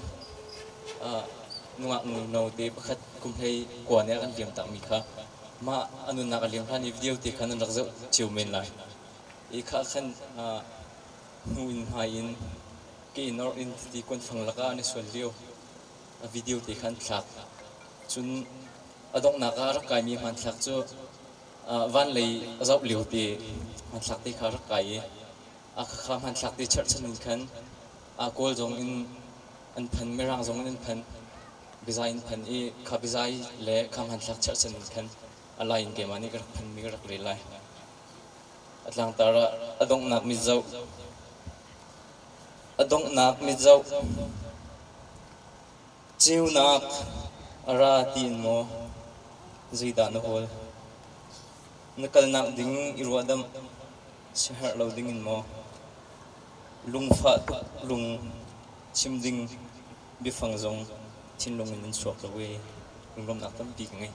nungak nu note pakhat kum 19 nih a kan liam takmi kha mah a nunnak a liam hlan i video te khan an rak zoh cio men lai. I kha khan hnu in hmai in ke in or in ti kuanfang lakah an i sual lio a video te kha an thlak. Cun a donghnak ah rak kaimi hmanthlak cu van lei a zoh lio te hmanthlak te kha rak kai i a khakha hmanthlak te cherhchan in khan a Kawl zong in an phan, Mirang zong in an phan, biazai in phan i kha biazai le kha hmanthlak cherhchan in khan a lai in keimah nih ka rak phanmi ka rak rel lai. A tlangtar ah a donghnak mit zoh. A donghnak mit zoh. Ceunak a ra tiin maw zeidah na hawl? Na kalnak ding i ruahdamh siaherh lo dingin maw? Lungfah tuk lung chim ding biafang zong thinlung in an chuak lo i lunglawmhnak tampi ka ngei.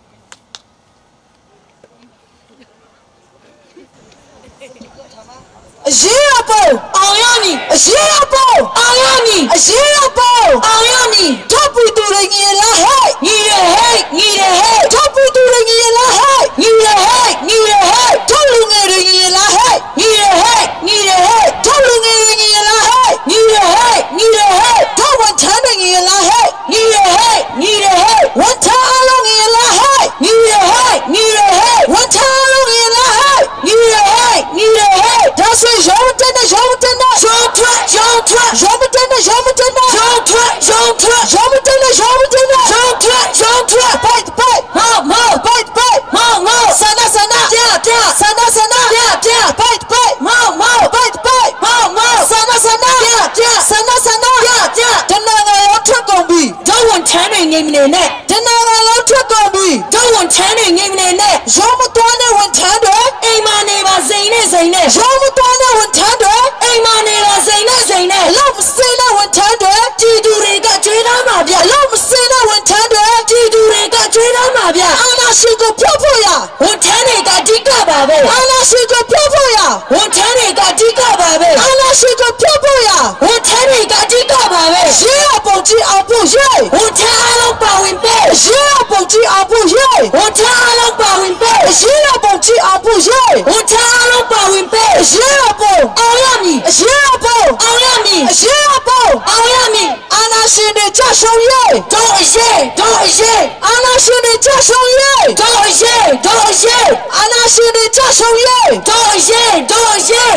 အရေးတော်ပုံ အောင်ရမည် အရေးတော်ပုံ အောင်ရမည် အရေးတော်ပုံ အောင်ရမည် တို့ပြည်သူတွေညီလားဟဲ့ ညီရဟဲ့ညီရဟဲ့ တို့ပြည်သူတွေညီလားဟဲ့ ညီရဟဲ့ညီရဟဲ့ တို့လူငယ်တွေညီလားဟဲ့ ညီရဟဲ့ညီရဟဲ့ တို့လူငယ်တွေညီလားဟဲ့ ညီရဟဲ့ညီရဟဲ့ တို့ဝန်ထမ်းတွေညီလားဟဲ့ ညီရဟဲ့ညီရဟဲ့ ဝန်ထမ်းအလုံးညီလားဟဲ့ ညီရဟဲ့ညီရဟဲ့ ဝန်ထမ်းအလုံးညီလားဟဲ့ ညီရဟဲ့ညီရဟဲ့ ဒါဆိုရုံးတဲ့နဲ့ရုံးတဲ့နဲ့ ရုံးထွက်ရုံးထွက် ရုံးတဲ့နဲ့ရုံးတဲ့နဲ့ ရုံးထွက်ရုံးထွက် ရုံးတဲ့နဲ့ရုံးတဲ့နဲ့ ရုံးထွက်ရုံးထွက် ပိုက်ပိုက် မောက်မောက် ပိုက်ပိုက် မောက်မောက် ဆန္ဒဆန္ဒ ပြပြ ဆန္ဒဆန္ဒ ပြပြ ပိုက်ပိုက် မောက်မောက် ပိုက်ပိုက် မောက်မောက် ဆန္ဒဆန္ဒ ပြပြ ဆန္ဒဆန္ဒ ပြပြ တနင်္ဂနွေရောထွက်ကုန်ပြီ တို့ဝန်ထမ်းတွေငိမ့်မနေနဲ့ တနင်္ဂနွေရောထွက်ကုန်ပြီ တို့ဝန်ထမ်းတွေငိမ့်မနေနဲ့ ရုံးမသွားတဲ့ဝန်ထမ်းတွေ အိမ်မနေပါစိန်နဲ့စိန်နဲ့ ရုံးမသွားတဲ့ဝန်ထမ်းတွေ အိမ်မနေပါစိန်နဲ့စိန်နဲ့ အလုပ်မစင်းတဲ့ဝန်ထမ်းတွေ ကြည်သူတွေကကြွေးသားမှာဗျ အလုပ်မစင်းတဲ့ဝန်ထမ်းတွေ ကြည်သူတွေကကြွေးသားမှာဗျ အာနာရှင်ကိုပြောဖို့ရ ဝန်ထမ်းတွေကအဓိကပါပဲ အာနာရှင်ကိုပြောဖို့ရ ဝန်ထမ်းတွေကအဓိကပါပဲ အာနာရှင်ကိုပြောဖို့ရ ဝန်ထမ်းတွေကအဓိကပါပဲ ရေးအပုံကြီးအောင်ဖို့ရေး ဝန်ထမ်းအားလုံးပါဝင်ပဲ ရေးအပုံကြီးအောင်ဖို့ရေး ဝန်ထမ်းအားလုံးပါဝင်ပဲ ရေးအပုံကြီးအောင်ဖို့ရေး ဝန်ထမ်းအားလုံးပါဝင်ပဲ ရေးအပုံ အောင်ရမည် ရေးအပုံ အောင်ရမည် ရေးအပုံ အောင်ရမည် အာနာရှင်တွေကြရှုံးရေး တို့အရေးတို့အရေး အာနာရှင်တွေကြရှုံးရေး တို့အရေးတို့အရေး အာနာရှင်တွေကြရှုံးရေး တို့အရေးတို့အရေး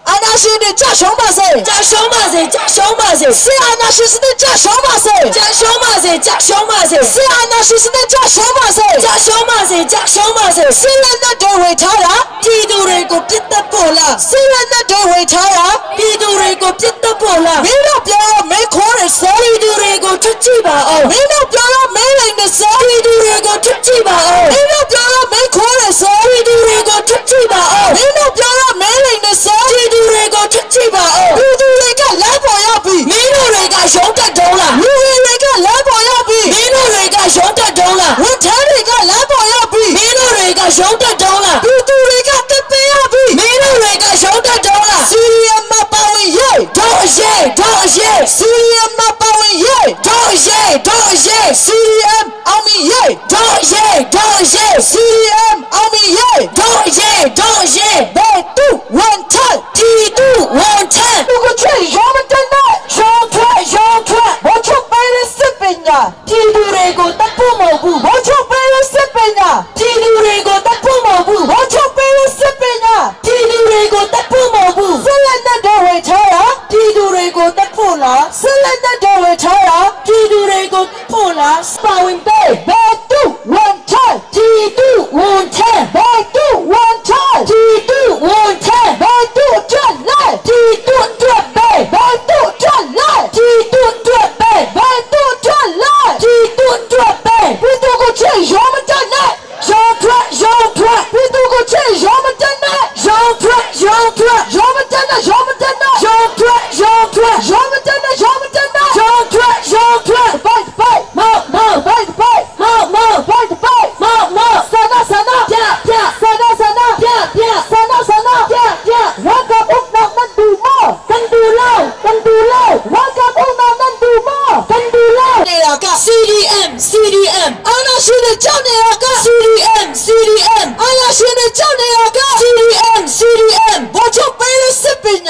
အာနာရှင်တွေကြရှုံးပါစေ ကြာရှုံးပါစေကြာရှုံးပါစေ စစ်အာနာရှင်စနစ်ကြရှုံးပါစေ ကြာရှုံးပါစေကြာရှုံးပါစေ စစ်အာနာရှင်စနစ်ကြရှုံးပါစေ ကြာရှုံးပါစေကြာရှုံးပါစေ စစ်လက်နက်တွေဝေထားတာ ပြည်သူတွေကိုပြစ်တက်ဖို့လား စစ်လက်နက်တွေဝေထားတာ ပြည်သူတွေကိုပြစ်တက်ဖို့လား မင်းတို့ပြောတော့မင်းခေါ်ရစေ ပြည်သူတွေကိုထွက်ကြည့်ပါအောင် မင်းတို့ပြောတော့မင်းလိန်နေစေ ပြည်သူတွေကိုထွက်ကြည့်ပါအောင် မင်းတို့ပြောတော့မင်းခေါ်ရစေ ပြည်သူတွေကိုထွက်ကြည့်ပါအောင် မင်းတို့ပြောတော့မင်းလိန်နေစေ ပြည်သူတွေကိုထွက်ကြည့်ပါအောင် ပြည်သူတွေကလမ်းပေါ်ရောက်ပြီ မင်းတို့တွေကရုံးတက်တုံးလား လူတွေကလမ်းပေါ်ရောက်ပြီ မင်းတို့တွေကရုံးတက်တုံးလား ဝန်ထမ်းတွေကလမ်းပေါ်ရောက်ပြီ မင်းတို့တွေကရုံးတက်တုံးလား ပြည်သူတွေကတက်ပေးရပြီ မင်းတို့တွေကရုံးတက်တုံးလား စီရီယမ်မှာပါဝင်ရေး တို့အရေးတို့အရေး စီရီယမ်မှာပါဝင်ရေး တို့အရေးတို့အရေး စီရီယမ်အောင်မီရေး တို့အရေးတို့အရေး စီရီယမ်အောင်မီရေး တို့အရေးတို့အရေး ဘယ်သူဝန်ထမ်း ပြည်သူဝန်ထမ်း လူကချွေရောမတနဲ့ ရုံးထွက်ရုံးထွက် ဘောချုပ်ပေးတဲ့စစ်ပညာ ပြည်သူတွေကိုတပ်ဖို့မဟုတ်ဘူး ဘောချုပ်ပေးတဲ့စစ်ပညာ ပြည်သူတွေကိုတပ်ဖို့မဟုတ်ဘူး ဘောချုပ်ပေးတဲ့စစ်ပညာ ပြည်သူတွေကိုတပ်ဖို့မဟုတ်ဘူး စစ်လက်နဲ့တွေဝေထားတာ ပြည်သူတွေကိုတပ်ဖို့လား စစ်လက်နဲ့တွေဝေထားတာ ပြည်သူတွေကိုတပ်ဖို့လားပါဝင်ပဲ ဘယ်သူဝန်ထမ်း ပြည်သူဝန်ထမ်း ဘယ်သူဝန်ထမ်း ပြည်သူ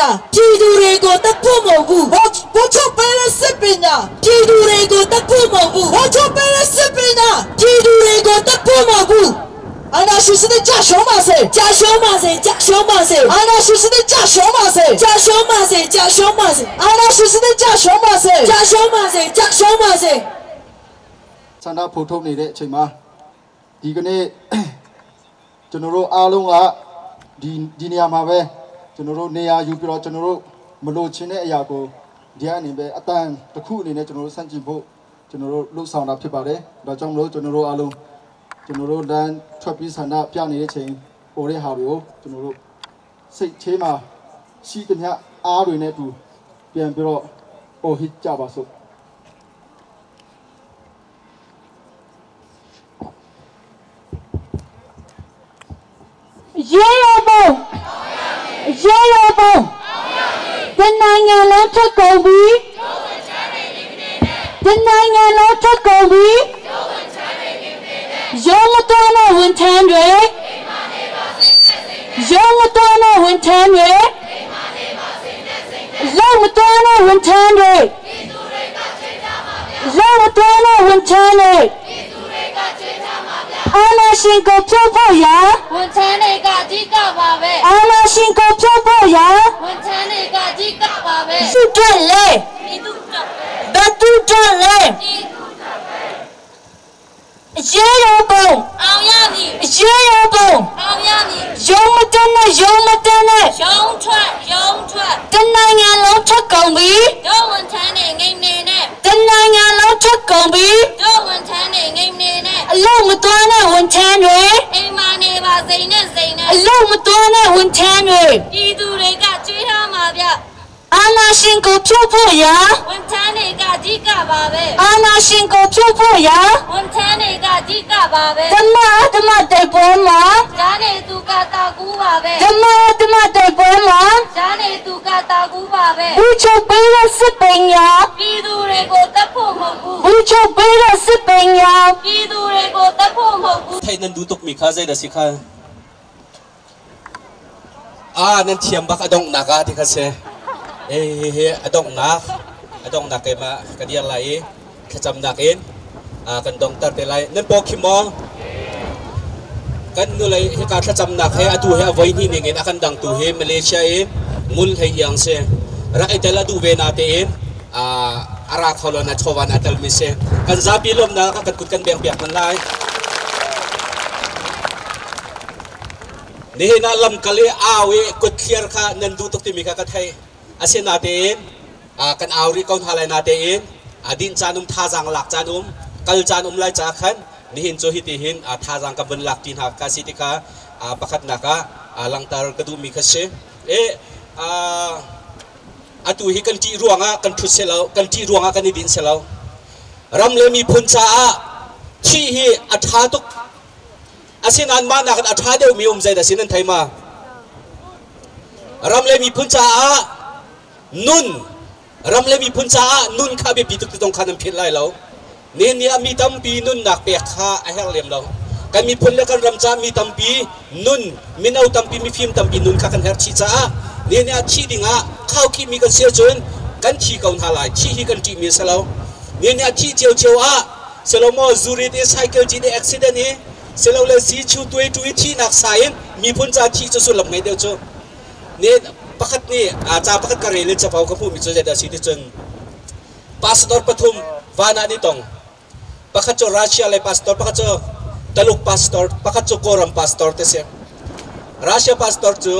ညာ ပြည်သူတွေကိုတပ်ဖို့မဟုတ်ဘူး ဗိုလ်ဗိုလ်ချုပ်ပေးတဲ့စစ်ပညာ ပြည်သူတွေကိုတပ်ဖို့မဟုတ်ဘူး ဗိုလ်ချုပ်ပေးတဲ့စစ်ပညာ ပြည်သူတွေကိုတပ်ဖို့မဟုတ်ဘူး အာနာရှင်စနစ်ကြရှုံးပါစေ ကြာရှုံးပါစေကြာရှုံးပါစေ အာနာရှင်စနစ်ကြရှုံးပါစေ ကြာရှုံးပါစေကြာရှုံးပါစေ အာနာရှင်စနစ်ကြရှုံးပါစေ ကြာရှုံးပါစေကြာရှုံးပါစေ ဆန္ဒဖုတ်ထုတ်နေတဲ့အချိန်မှာဒီကနေ့ကျွန်တော်တို့အားလုံးကဒီဒီနေရာမှာပဲကျွန်တော်တို့နေရာယူပြီးတော့ကျွန်တော်တို့မလိုချင်တဲ့အရာကိုဒီအနေပဲအတန်တစ်ခုအနေနဲ့ကျွန်တော်တို့ဆန့်ကျင်ဖို့ကျွန်တော်တို့လှုပ်ဆောင်တာဖြစ်ပါတယ်။ဒါကြောင့်မလို့ကျွန်တော်တို့အားလုံးကျွန်တော်တို့လမ်းထွက်ပြီးဆန္ဒပြနေတဲ့အချိန်ပေါ်တဲ့ဟာတွေကိုကျွန်တော်တို့စိတ်ချေးမှာရှိသမျှအားတွေနဲ့အတူပြန်ပြီးတော့အော်ဟစ်ကြပါစို့ ရေရောပုံရေရောပုံတနိုင်ငံလုံးထက်ကုန်ပြီတနိုင်ငံလုံးထက်ကုန်ပြီရုံးမတော်တဲ့ဝန်ထမ်းတွေရုံးမတော်တဲ့ဝန်ထမ်းတွေရုံးမတော်တဲ့ဝန်ထမ်းတွေရုံးမတော်တဲ့ဝန်ထမ်းတွေအာနာရှင်ကိုဖြုတ်ဖို့ရာ ဝန်ထမ်းတွေကအဓိကပါပဲ အာနာရှင်ကိုဖြုတ်ဖို့ရာ ဝန်ထမ်းတွေကအဓိကပါပဲ သူတို့လေ ပြည်သူ့ ဘသူတို့လေရေရောပုံ အောင်ရမည် ရေရောပုံ အောင်ရမည် ရုံမတန်းနဲ့ရုံမတန်းနဲ့ ရုံထွက်ရုံထွက် တနိုင်ငံလုံးထွက်ကုန်ပြီ တို့ဝန်ထမ်းတွေငိမ့်နေနဲ့ တနိုင်ငံလုံးထွက်ကုန်ပြီ တို့ဝန်ထမ်းတွေငိမ့်နေနဲ့ အလုံးမတော်တဲ့ဝန်ထမ်းတွေ အိမ်မာနေပါစိန်နဲ့စိန်နဲ့ အလုံးမတော်တဲ့ဝန်ထမ်းတွေ ပြည်သူတွေကကြွေးထားမှာဗျ အာနာရှင်ကိုဖြုတ်ဖို့ရာ ဝန်ထမ်းတွေကအဓိကပါပဲ အာနာရှင်ကိုဖြုတ်ဖို့ရာ ဝန်ထမ်းတွေကအဓိကပါပဲ ဓမ္မဓမ္မတိုက်ပွဲမှာ ဓာနေသူကတာကူးပါပဲ ဓမ္မဓမ္မတိုက်ပွဲမှာ ဓာနေသူကတာကူးပါပဲ ဘူချုပ်ပေးတဲ့စစ်ပညာ ပြည်သူတွေကိုတတ်ဖို့မဟုတ်ဘူး ဘူချုပ်ပေးတဲ့စစ်ပညာ ပြည်သူတွေကိုတတ်ဖို့မဟုတ်ဘူး thai nan du tuk mi kha zai da si kha a nan thiam bak adong na ka ti kha se e he he adong na adong na ke ma ka dia lai thlacham nak in a kan dong tar te lai nan po khi mo kan nu lai he ka thlacham nak he atu he avoi ni ning in akan dang tu he Malaysia e mul hei yang se rak itel adu ve na te in a ara kholon a chowan atel mi se kan zapi lom na ka kan kut kan beng piak man lai นี่นะลำกะเลอาวเอกุดเคลียร์ค่ะนันดูตกติมีค่ะกะไทยอาเซนาเตนอ่ากันอาวรีกอนฮาไลนาเตนอาดินจานุมท่าจางหลักจานุมกัลจานุมไลจาขันนี่เห็นโจฮิติหินอาท่าจางกับบันหลักตีนหักกาสิติกาอาประคัดนักะอาลังตารกระดูมีค่ะเชเออาอาตูฮิกันจีรวงอ่ะกันทุเสลากันจีรวงอ่ะกันดินเสลารำเลมีพุนชาที่ฮีอัฐาตุกอาเซนานมานักอัฐาเดียวมีอุมใจแต่สินันไทยมารำเลมีพุนชานุนรำเลมีพุนชานุนข้าเบียปีตุกตรงขานันผิดไรแล้วเนี่ยเนี่ยมีตั้มปีนุนหนักเปียกข้าไอ้เฮลเลียมเราการมีพุนและการรำจ้ามีตั้มปีนุนมีเอาตั้มปีมีฟิล์มตั้มปีนุนข้ากันเฮรชีจ้าเนี่ยเนี่ยชีดิ่งอ่ะข้าวขี้มีกันเสียจนกันชีกอนหาลายชีฮีกันจีมีเสลาเนี่ยเนี่ยชีเจียวเจียวอ่ะเสลามอซูริเดไซเคิลจีเดอุบิเหตุนี่เสลาเลสีชูตัวตัวที่นักสายมีพุนจ้าที่จะสุดหลับไม่เดียวจ้เนี่ยประคัตนี่อาจารย์ประคัตกะเรลิจะเผากระพู้มีจุดเด่นสีที่จนพาสตอร์ปทุมวานานี่ตองประคัตโจรัสเซียเลยพาสตอร์ประคัตโจตลุกพาสตอร์ประคัตโจโกรัมพาสตอร์เตเสียรัสเซียพาสตอร์จู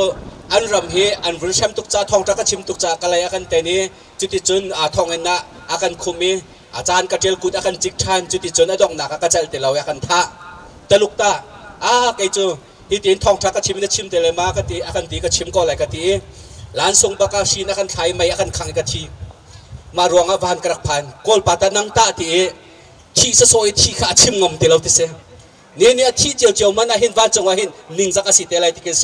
อันรำเฮอันวรุชมตุกจ่าทองตะกชิมตุกจ่ากะไลอากันเตนี่จุดที่จนอาทองเอ็นนะอากันคุมีอาจารย์กระเจลกุดอากันจิกชันจุดที่จนอดองหนักกระเจลเตลาอากันท่าตลุกตาอาไกจูที่ตีนทองทักกชิมนะชิมเตเลมากตีอากันตีกชิมก็อะไรกตีล้านทรงปากาชีนักกันไทยไม่อากันขังกะทีมารวงอวานกระพันโกลปาตานังตาตีที่สะโซยที่ขาชิมงมเตลาติเซเนี่ยเนี่ยที่เจียวเจียวมันหินวันจงว่าหินนิ่งจักสิเตลายติเกเซ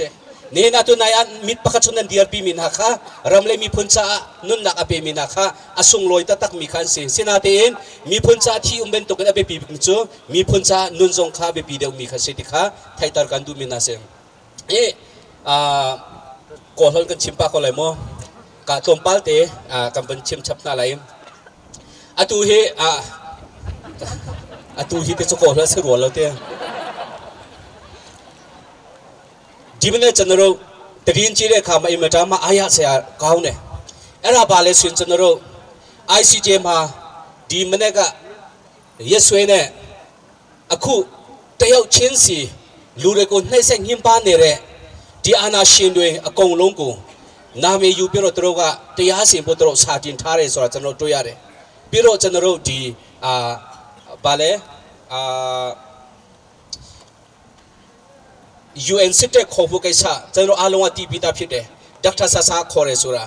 เนี่ยนะตัวนายอันมิดปะขชุนันเดียร์ปีมินหักค่ะรำเลยมีพุนจ้านุ่นหนักอเปมินหักค่ะอสุงลอยตะตักมีขันสิสินาเตียนมีพุนจ้าที่อุเบนตกันอเปปีบิจูมีพุนจ้านุ่นจงคาเปปีเดียวมีขันสิติค่ะไทยตอร์กันดูมินาเซเอออ่าก่อนกันชิมปากอะไรมั้ง Ka tlawmpal te kan van chim chap hna lai. Atu hi atu hi te cu ko hlah si rua lo te. ဒီမနေ့ကျွန်တော်တို့တရင်ကြီးတဲ့အခါမှာအင်မတန်မှအားရစရာကောင်းတယ်။အဲ့ဒါပါလဲဆိုရင်ကျွန်တော်တို့ ICJ မှာဒီမနေ့ကရက်စွဲနဲ့အခုတယောက်ချင်းစီလူတွေကိုနှိပ်စက်ညှဉ်းပန်းနေတဲ့ဒီအာဏာရှင်တွေအကုန်လုံးကိုနာမည်ယူပြီးတော့သူတို့ကတရားစီရင်ဖို့သူတို့စာတင်ထားတယ်ဆိုတာကျွန်တော်တွေ့ရတယ်။ပြီးတော့ကျွန်တော်တို့ဒီအာဘာလဲအာ UN စစ်တက်ခေါ်ဖို့ကိစ္စကျွန်တော်အားလုံးကတည်ပြီးသားဖြစ်တယ်။ဒေါက်တာဆာဆာခေါ်တယ်ဆိုတာ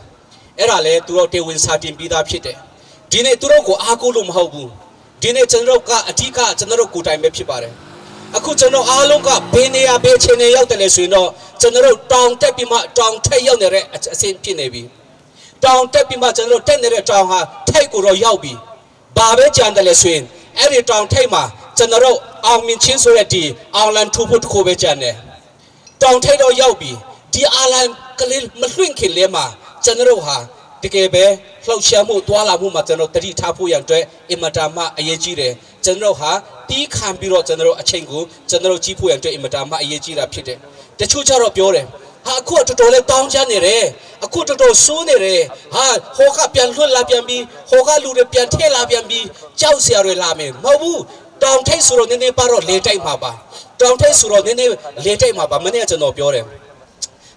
အဲ့ဒါလေသူတို့တေဝင်စာတင်ပြီးသားဖြစ်တယ်။ဒီနေ့သူတို့ကိုအားကိုးလို့မဟုတ်ဘူး။ဒီနေ့ကျွန်တော်တို့ကအဓိကကျွန်တော်တို့ကိုယ်တိုင်ပဲဖြစ်ပါတယ်။အခုကျွန်တော်အားလုံးကဘယ်နေရာဘယ်ချိန်နေရောက်တယ်လဲဆိုရင်တော့ကျွန်တော်တို့တောင်တက်ပြီးမှတောင်ထက်ရောက်နေတဲ့အဆင့်ဖြစ်နေပြီ။တောင်တက်ပြီးမှကျွန်တော်တို့တက်နေတဲ့တောင်ဟာထိတ်ကိုတော့ရောက်ပြီ။ဘာပဲကြံတယ်လဲဆိုရင်အဲ့ဒီတောင်ထိတ်မှာကျွန်တော်တို့အောင်မြင်ချင်းဆိုတဲ့ဒီအောင်လန်ထူဖို့တခုပဲကြံတယ်။တောင်ထိတ်တော့ရောက်ပြီ။ဒီအာလန်ကလေးမလွင့်ခင်လဲမှာကျွန်တော်တို့ဟာတကယ်ပဲလှုပ်ရှားမှုတွာလာမှုမှာကျွန်တော်တတိထားဖို့ရန်အတွက်အင်မတန်မှအရေးကြီးတယ်။ကျွန်တော်ဟာတီးခံပြီးတော့ကျွန်တော်အချိန်ကိုကျွန်တော်ကြီးဖို့ရန်အတွက်အင်မတန်မှအရေးကြီးတာဖြစ်တယ်။တချို့ကျတော့ပြောတယ်ဟာအခုတော်တော်လေးတောင်းချနေတယ်အခုတော်တော်ဆိုးနေတယ်ဟာဟိုကပြန်လွတ်လာပြန်ပြီးဟိုကလူတွေပြန်ထဲလာပြန်ပြီးကြောက်စရာတွေလာမယ်မဟုတ်ဘူးတောင်ထိပ်ဆိုတော့နည်းနည်းပါတော့လေတိုက်မှာပါတောင်ထိပ်ဆိုတော့နည်းနည်းလေတိုက်မှာပါမနေ့ကကျွန်တော်ပြောတယ်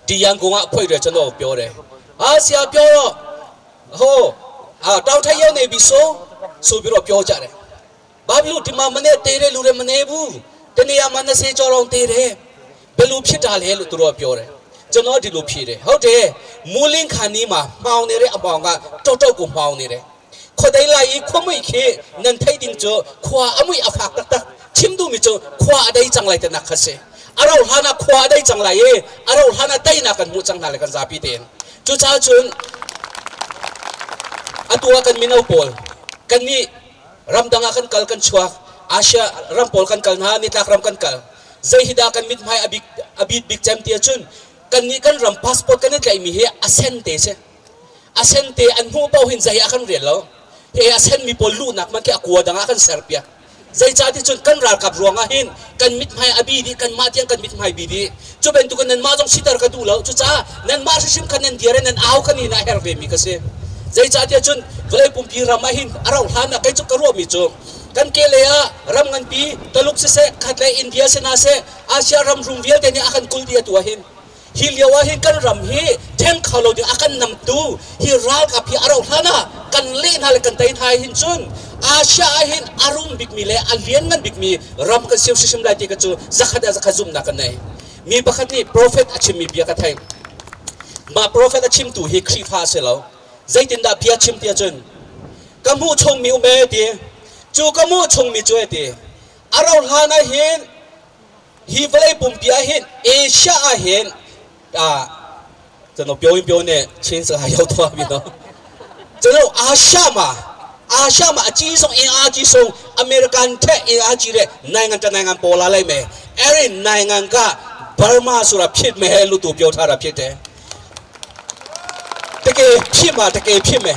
ဒီရန်ကုန်ကအဖွဲတွေကျွန်တော်ပြောတယ်ဟာဆရာပြောတော့ဟိုအာတောင်ထိပ်ရောက်နေပြီဆိုဆိုပြီးတော့ပြောကြတယ်ဘာဖြစ်လို့ဒီမှာမနေ့တေးတဲ့လူတွေမနေဘူးတနေရာမှာ20ကျော်တော့တေးတယ်ဘယ်လိုဖြစ်တာလဲလို့သူတို့ပြောတယ်ကျွန်တော်ဒီလိုဖြေတယ်ဟုတ်တယ်မူလင်းခါနီးမှာမှောင်နေတဲ့အပေါင်ကတောက်တောက်ကိုမှောင်နေတယ်ခွဒိုင်လာဤခွမိခေနန်ထိုင်တင်ချခွာအမွေအဖာတတချင်းတူမီချခွာအဒိုင်ချန်လိုက်တဲ့နခဆေအရောဟာနာခွာအဒိုင်ချန်လိုက်ရေအရောဟာနာတိုင်နာကန်မူချန်နာလေကန်ဇာပီတဲ့ကျူချာချွန်းအတူကန်မီနောပေါ်ကန်နီရမ်ဒငါကန်ကလကန်ချွာအာရှရမ်ပေါ်ကန်ကလနာနိတကရမ်ကန်ကလဇိဟီဒါကန်မစ်မိုင်အဘိအဘိဘစ်ချမ်တီချွန်းkan ni kan ram passport kan tlai mi he asente se asente an hu pau hin zai akan rian lo he asen mi pol lu nak man ke akwa danga kan serbia zai cha ti chun kan ral kap ruanga hin kan mit mai abi di kan ma tiang kan mit mai bi di chu ben tu kan nan ma jong sitar ka du lo chu cha nan ma shim kan nan diare nan au kan ni na her ve mi ka se zai cha ti chun vlei pum pi ram hin arau hlan na kai chu ka ro mi chu kan ke le a ram ngan pi taluk se se khatle india se na se asia ram rum vial te ni akan kul dia tu hin hi liawa hi kan ram hi then khalo ding akan nam tu hi ral ka phi arau hlana kan le na le kan tai thai hin chun asia hin arum bik mi le alian ngan bik mi ram kan siu sim lai ti ka chu zakhat zakha zum na kan nei mi pakhat ni prophet achim mi bia ka thai ma prophet achim tu hi khrifa se lo zaitin da bia chim tia chun kamu chong mi ume ti chu kamu chong mi chu ti arau hlana hin hi valai pum pia hin asia a hin 啊，这种表演表呢，亲自还要多比呢。这种阿夏嘛，阿夏嘛，จีส่งเออาจีส่งอเมริกันแท้เออาจีเลยนายงานจะนายงานโปลาเลยไหมเอรินายงานก็บาร์มาสุรพิษไม่ให้ลูกตัวเปียวท่าระพิษเด้ตะเกียพิมาตะเกียพิไหม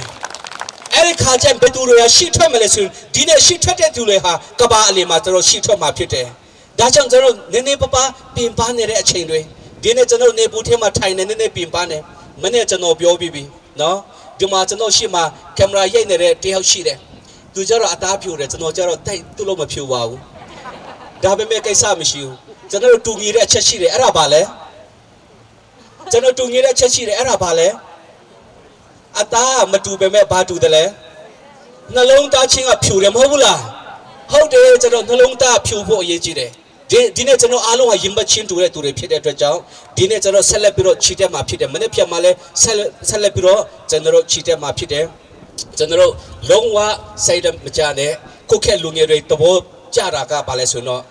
เอริขาเจมไปดูเลยชีထွက်มาเลยสุဒီနေ့ရှိထွက်တဲ့သူတွေဟာကဘာအလီမှာကျွန်တော်ရှိထွက်မှာဖြစ်တယ်။ဒါကြောင့်ကျွန်တော်နည်းနည်းပါးပါးပြင်ပနေတဲ့အချိန်တွေဒီနေ့ကျွန်တော်နေပူထဲမှာထိုင်နေနေနေပြင်ပနေမနေ့ကျွန်တော်ပြောပြီးပြီနော်ဒီမှာကျွန်တော်ရှိမှာကင်မရာရိုက်နေတဲ့တယောက်ရှိတယ်သူကျတော့အသားဖြူတယ်ကျွန်တော်ကျတော့တိုက်သူ့လို့မဖြူပါဘူးဒါပေမဲ့ကိစ္စမရှိဘူးကျွန်တော်တူညီတဲ့အချက်ရှိတယ်အဲ့ဒါဘာလဲကျွန်တော်တူညီတဲ့အချက်ရှိတယ်အဲ့ဒါဘာလဲအသားမတူပေမဲ့ဘာတူတယ်လဲနှလုံးသားချင်းကဖြူတယ်မဟုတ်ဘူးလားဟုတ်တယ်ကျွန်တော်နှလုံးသားဖြူဖို့အရေးကြီးတယ်ဒီဒီနေ့ကျွန်တော်အားလုံးကရင်မချင်းတူတဲ့သူတွေဖြစ်တဲ့အတွက်ကြောင့်ဒီနေ့ကျွန်တော်ဆက်လက်ပြီးတော့ခြိတက်မှာဖြစ်တယ်မနေ့ဖြတ်မှာလဲဆက်ဆက်လက်ပြီးတော့ကျွန်တော်ခြိတက်မှာဖြစ်တယ်ကျွန်တော်လုံးဝစိတ်မကြနဲ့ခုခက်လူငယ်တွေတဘောကြတာကပါလဲဆိုတော့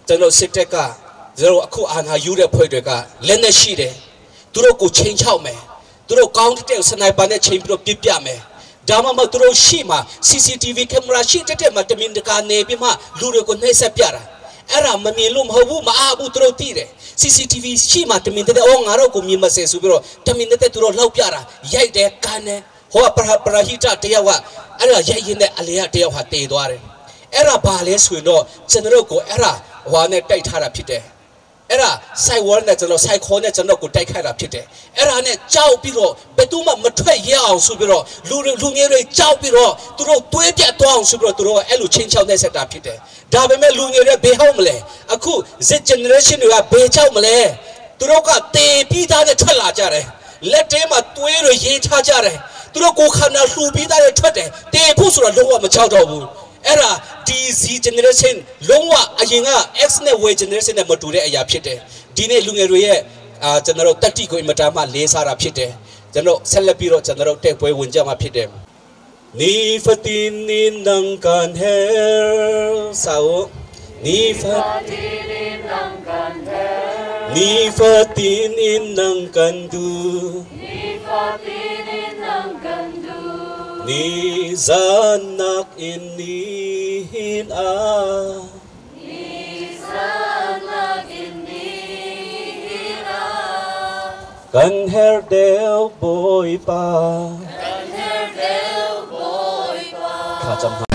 ကျွန်တော်စစ်တက်ကကျွန်တော်အခုအာဏာယူတဲ့ဖွဲ့တွေကလက်နဲ့ရှိတယ်သူတို့ကိုချင်းချောက်မယ်သူတို့ကောင်းတဲ့စနိုက်ပါနဲ့ချင်းပြီးတော့ပြစ်ပြမယ်ဒါမှမဟုတ်သူတို့ရှိမှ CCTV ကင်မရာရှိတဲ့တဲ့မှာတမင်တကာနေပြီးမှလူတွေကိုနှိပ်စက်ပြတာ အဲ့ဒါမမြင်လို့မဟုတ်ဘူးမအားဘူးသူတို့သိတယ် CCTV ရှိမှတမင်တဲ့အော်ငါတို့ကိုမြင်မစဲဆိုပြီးတော့တမင်တဲ့သူတို့လောက်ပြတာရိုက်တယ်ကန်တယ်ဟိုကပရပရဟိတတယောက်ကအဲ့ဒါရိုက်ရင်တဲ့အလေကတယောက်ဟာတေသွားတယ်အဲ့ဒါဘာလဲဆိုရင်တော့ကျွန်တော်တို့ကိုအဲ့ဒါဟွာနဲ့တိုက်ထားတာဖြစ်တယ်အဲ့ဒါဆိုင်ဝါနဲ့ကျွန်တော်ဆိုင်ခေါ်နဲ့ကျွန်တော်ကိုတိုက်ခိုက်တာဖြစ်တယ်အဲ့ဒါနဲ့ကြောက်ပြီးတော့ဘယ်သူမှမထွက်ရအောင်ဆိုပြီးတော့လူတွေလူငယ်တွေကြောက်ပြီးတော့သူတို့တွေးပြတ်သွားအောင်ဆိုပြီးတော့သူတို့ကအဲ့လိုချင်းချောက်နေဆက်တာဖြစ်တယ်ဒါပေမဲ့လူငယ်တွေဘယ်ဟုတ်မလဲအခု Z generation တွေကဘယ်ကြောက်မလဲသူတို့ကတေပြီးသားနဲ့ထွက်လာကြတယ်လက်ထဲမှာတွေးတွေရေးထားကြတယ်သူတို့ကိုခန္ဓာလှူပြီးသားနဲ့ထွက်တယ်တေဖို့ဆိုတော့လုံးဝမကြောက်တော့ဘူးအဲ့ဒါ DZ generation လုံးဝအရင်က X နဲ့ Y generation နဲ့မတူတဲ့အရာဖြစ်တယ်ဒီနေ့လူငယ်တွေရဲ့အာကျွန်တော်တို့တတိကိုအင်မတန်မှလေးစားတာဖြစ်တယ်ကျွန်တော်ဆက်လက်ပြီးတော့ကျွန်တော်တို့တက်ပွဲဝင်ကြမှာဖြစ်တယ် Nifatinin ng kanher sao Nifatinin ng kanher Nifatinin ng kandu Nifatinin ng kandu Ni zanak inin a Ni zanak inin a Kanher del boy pa Kanher del boy pa Kacham.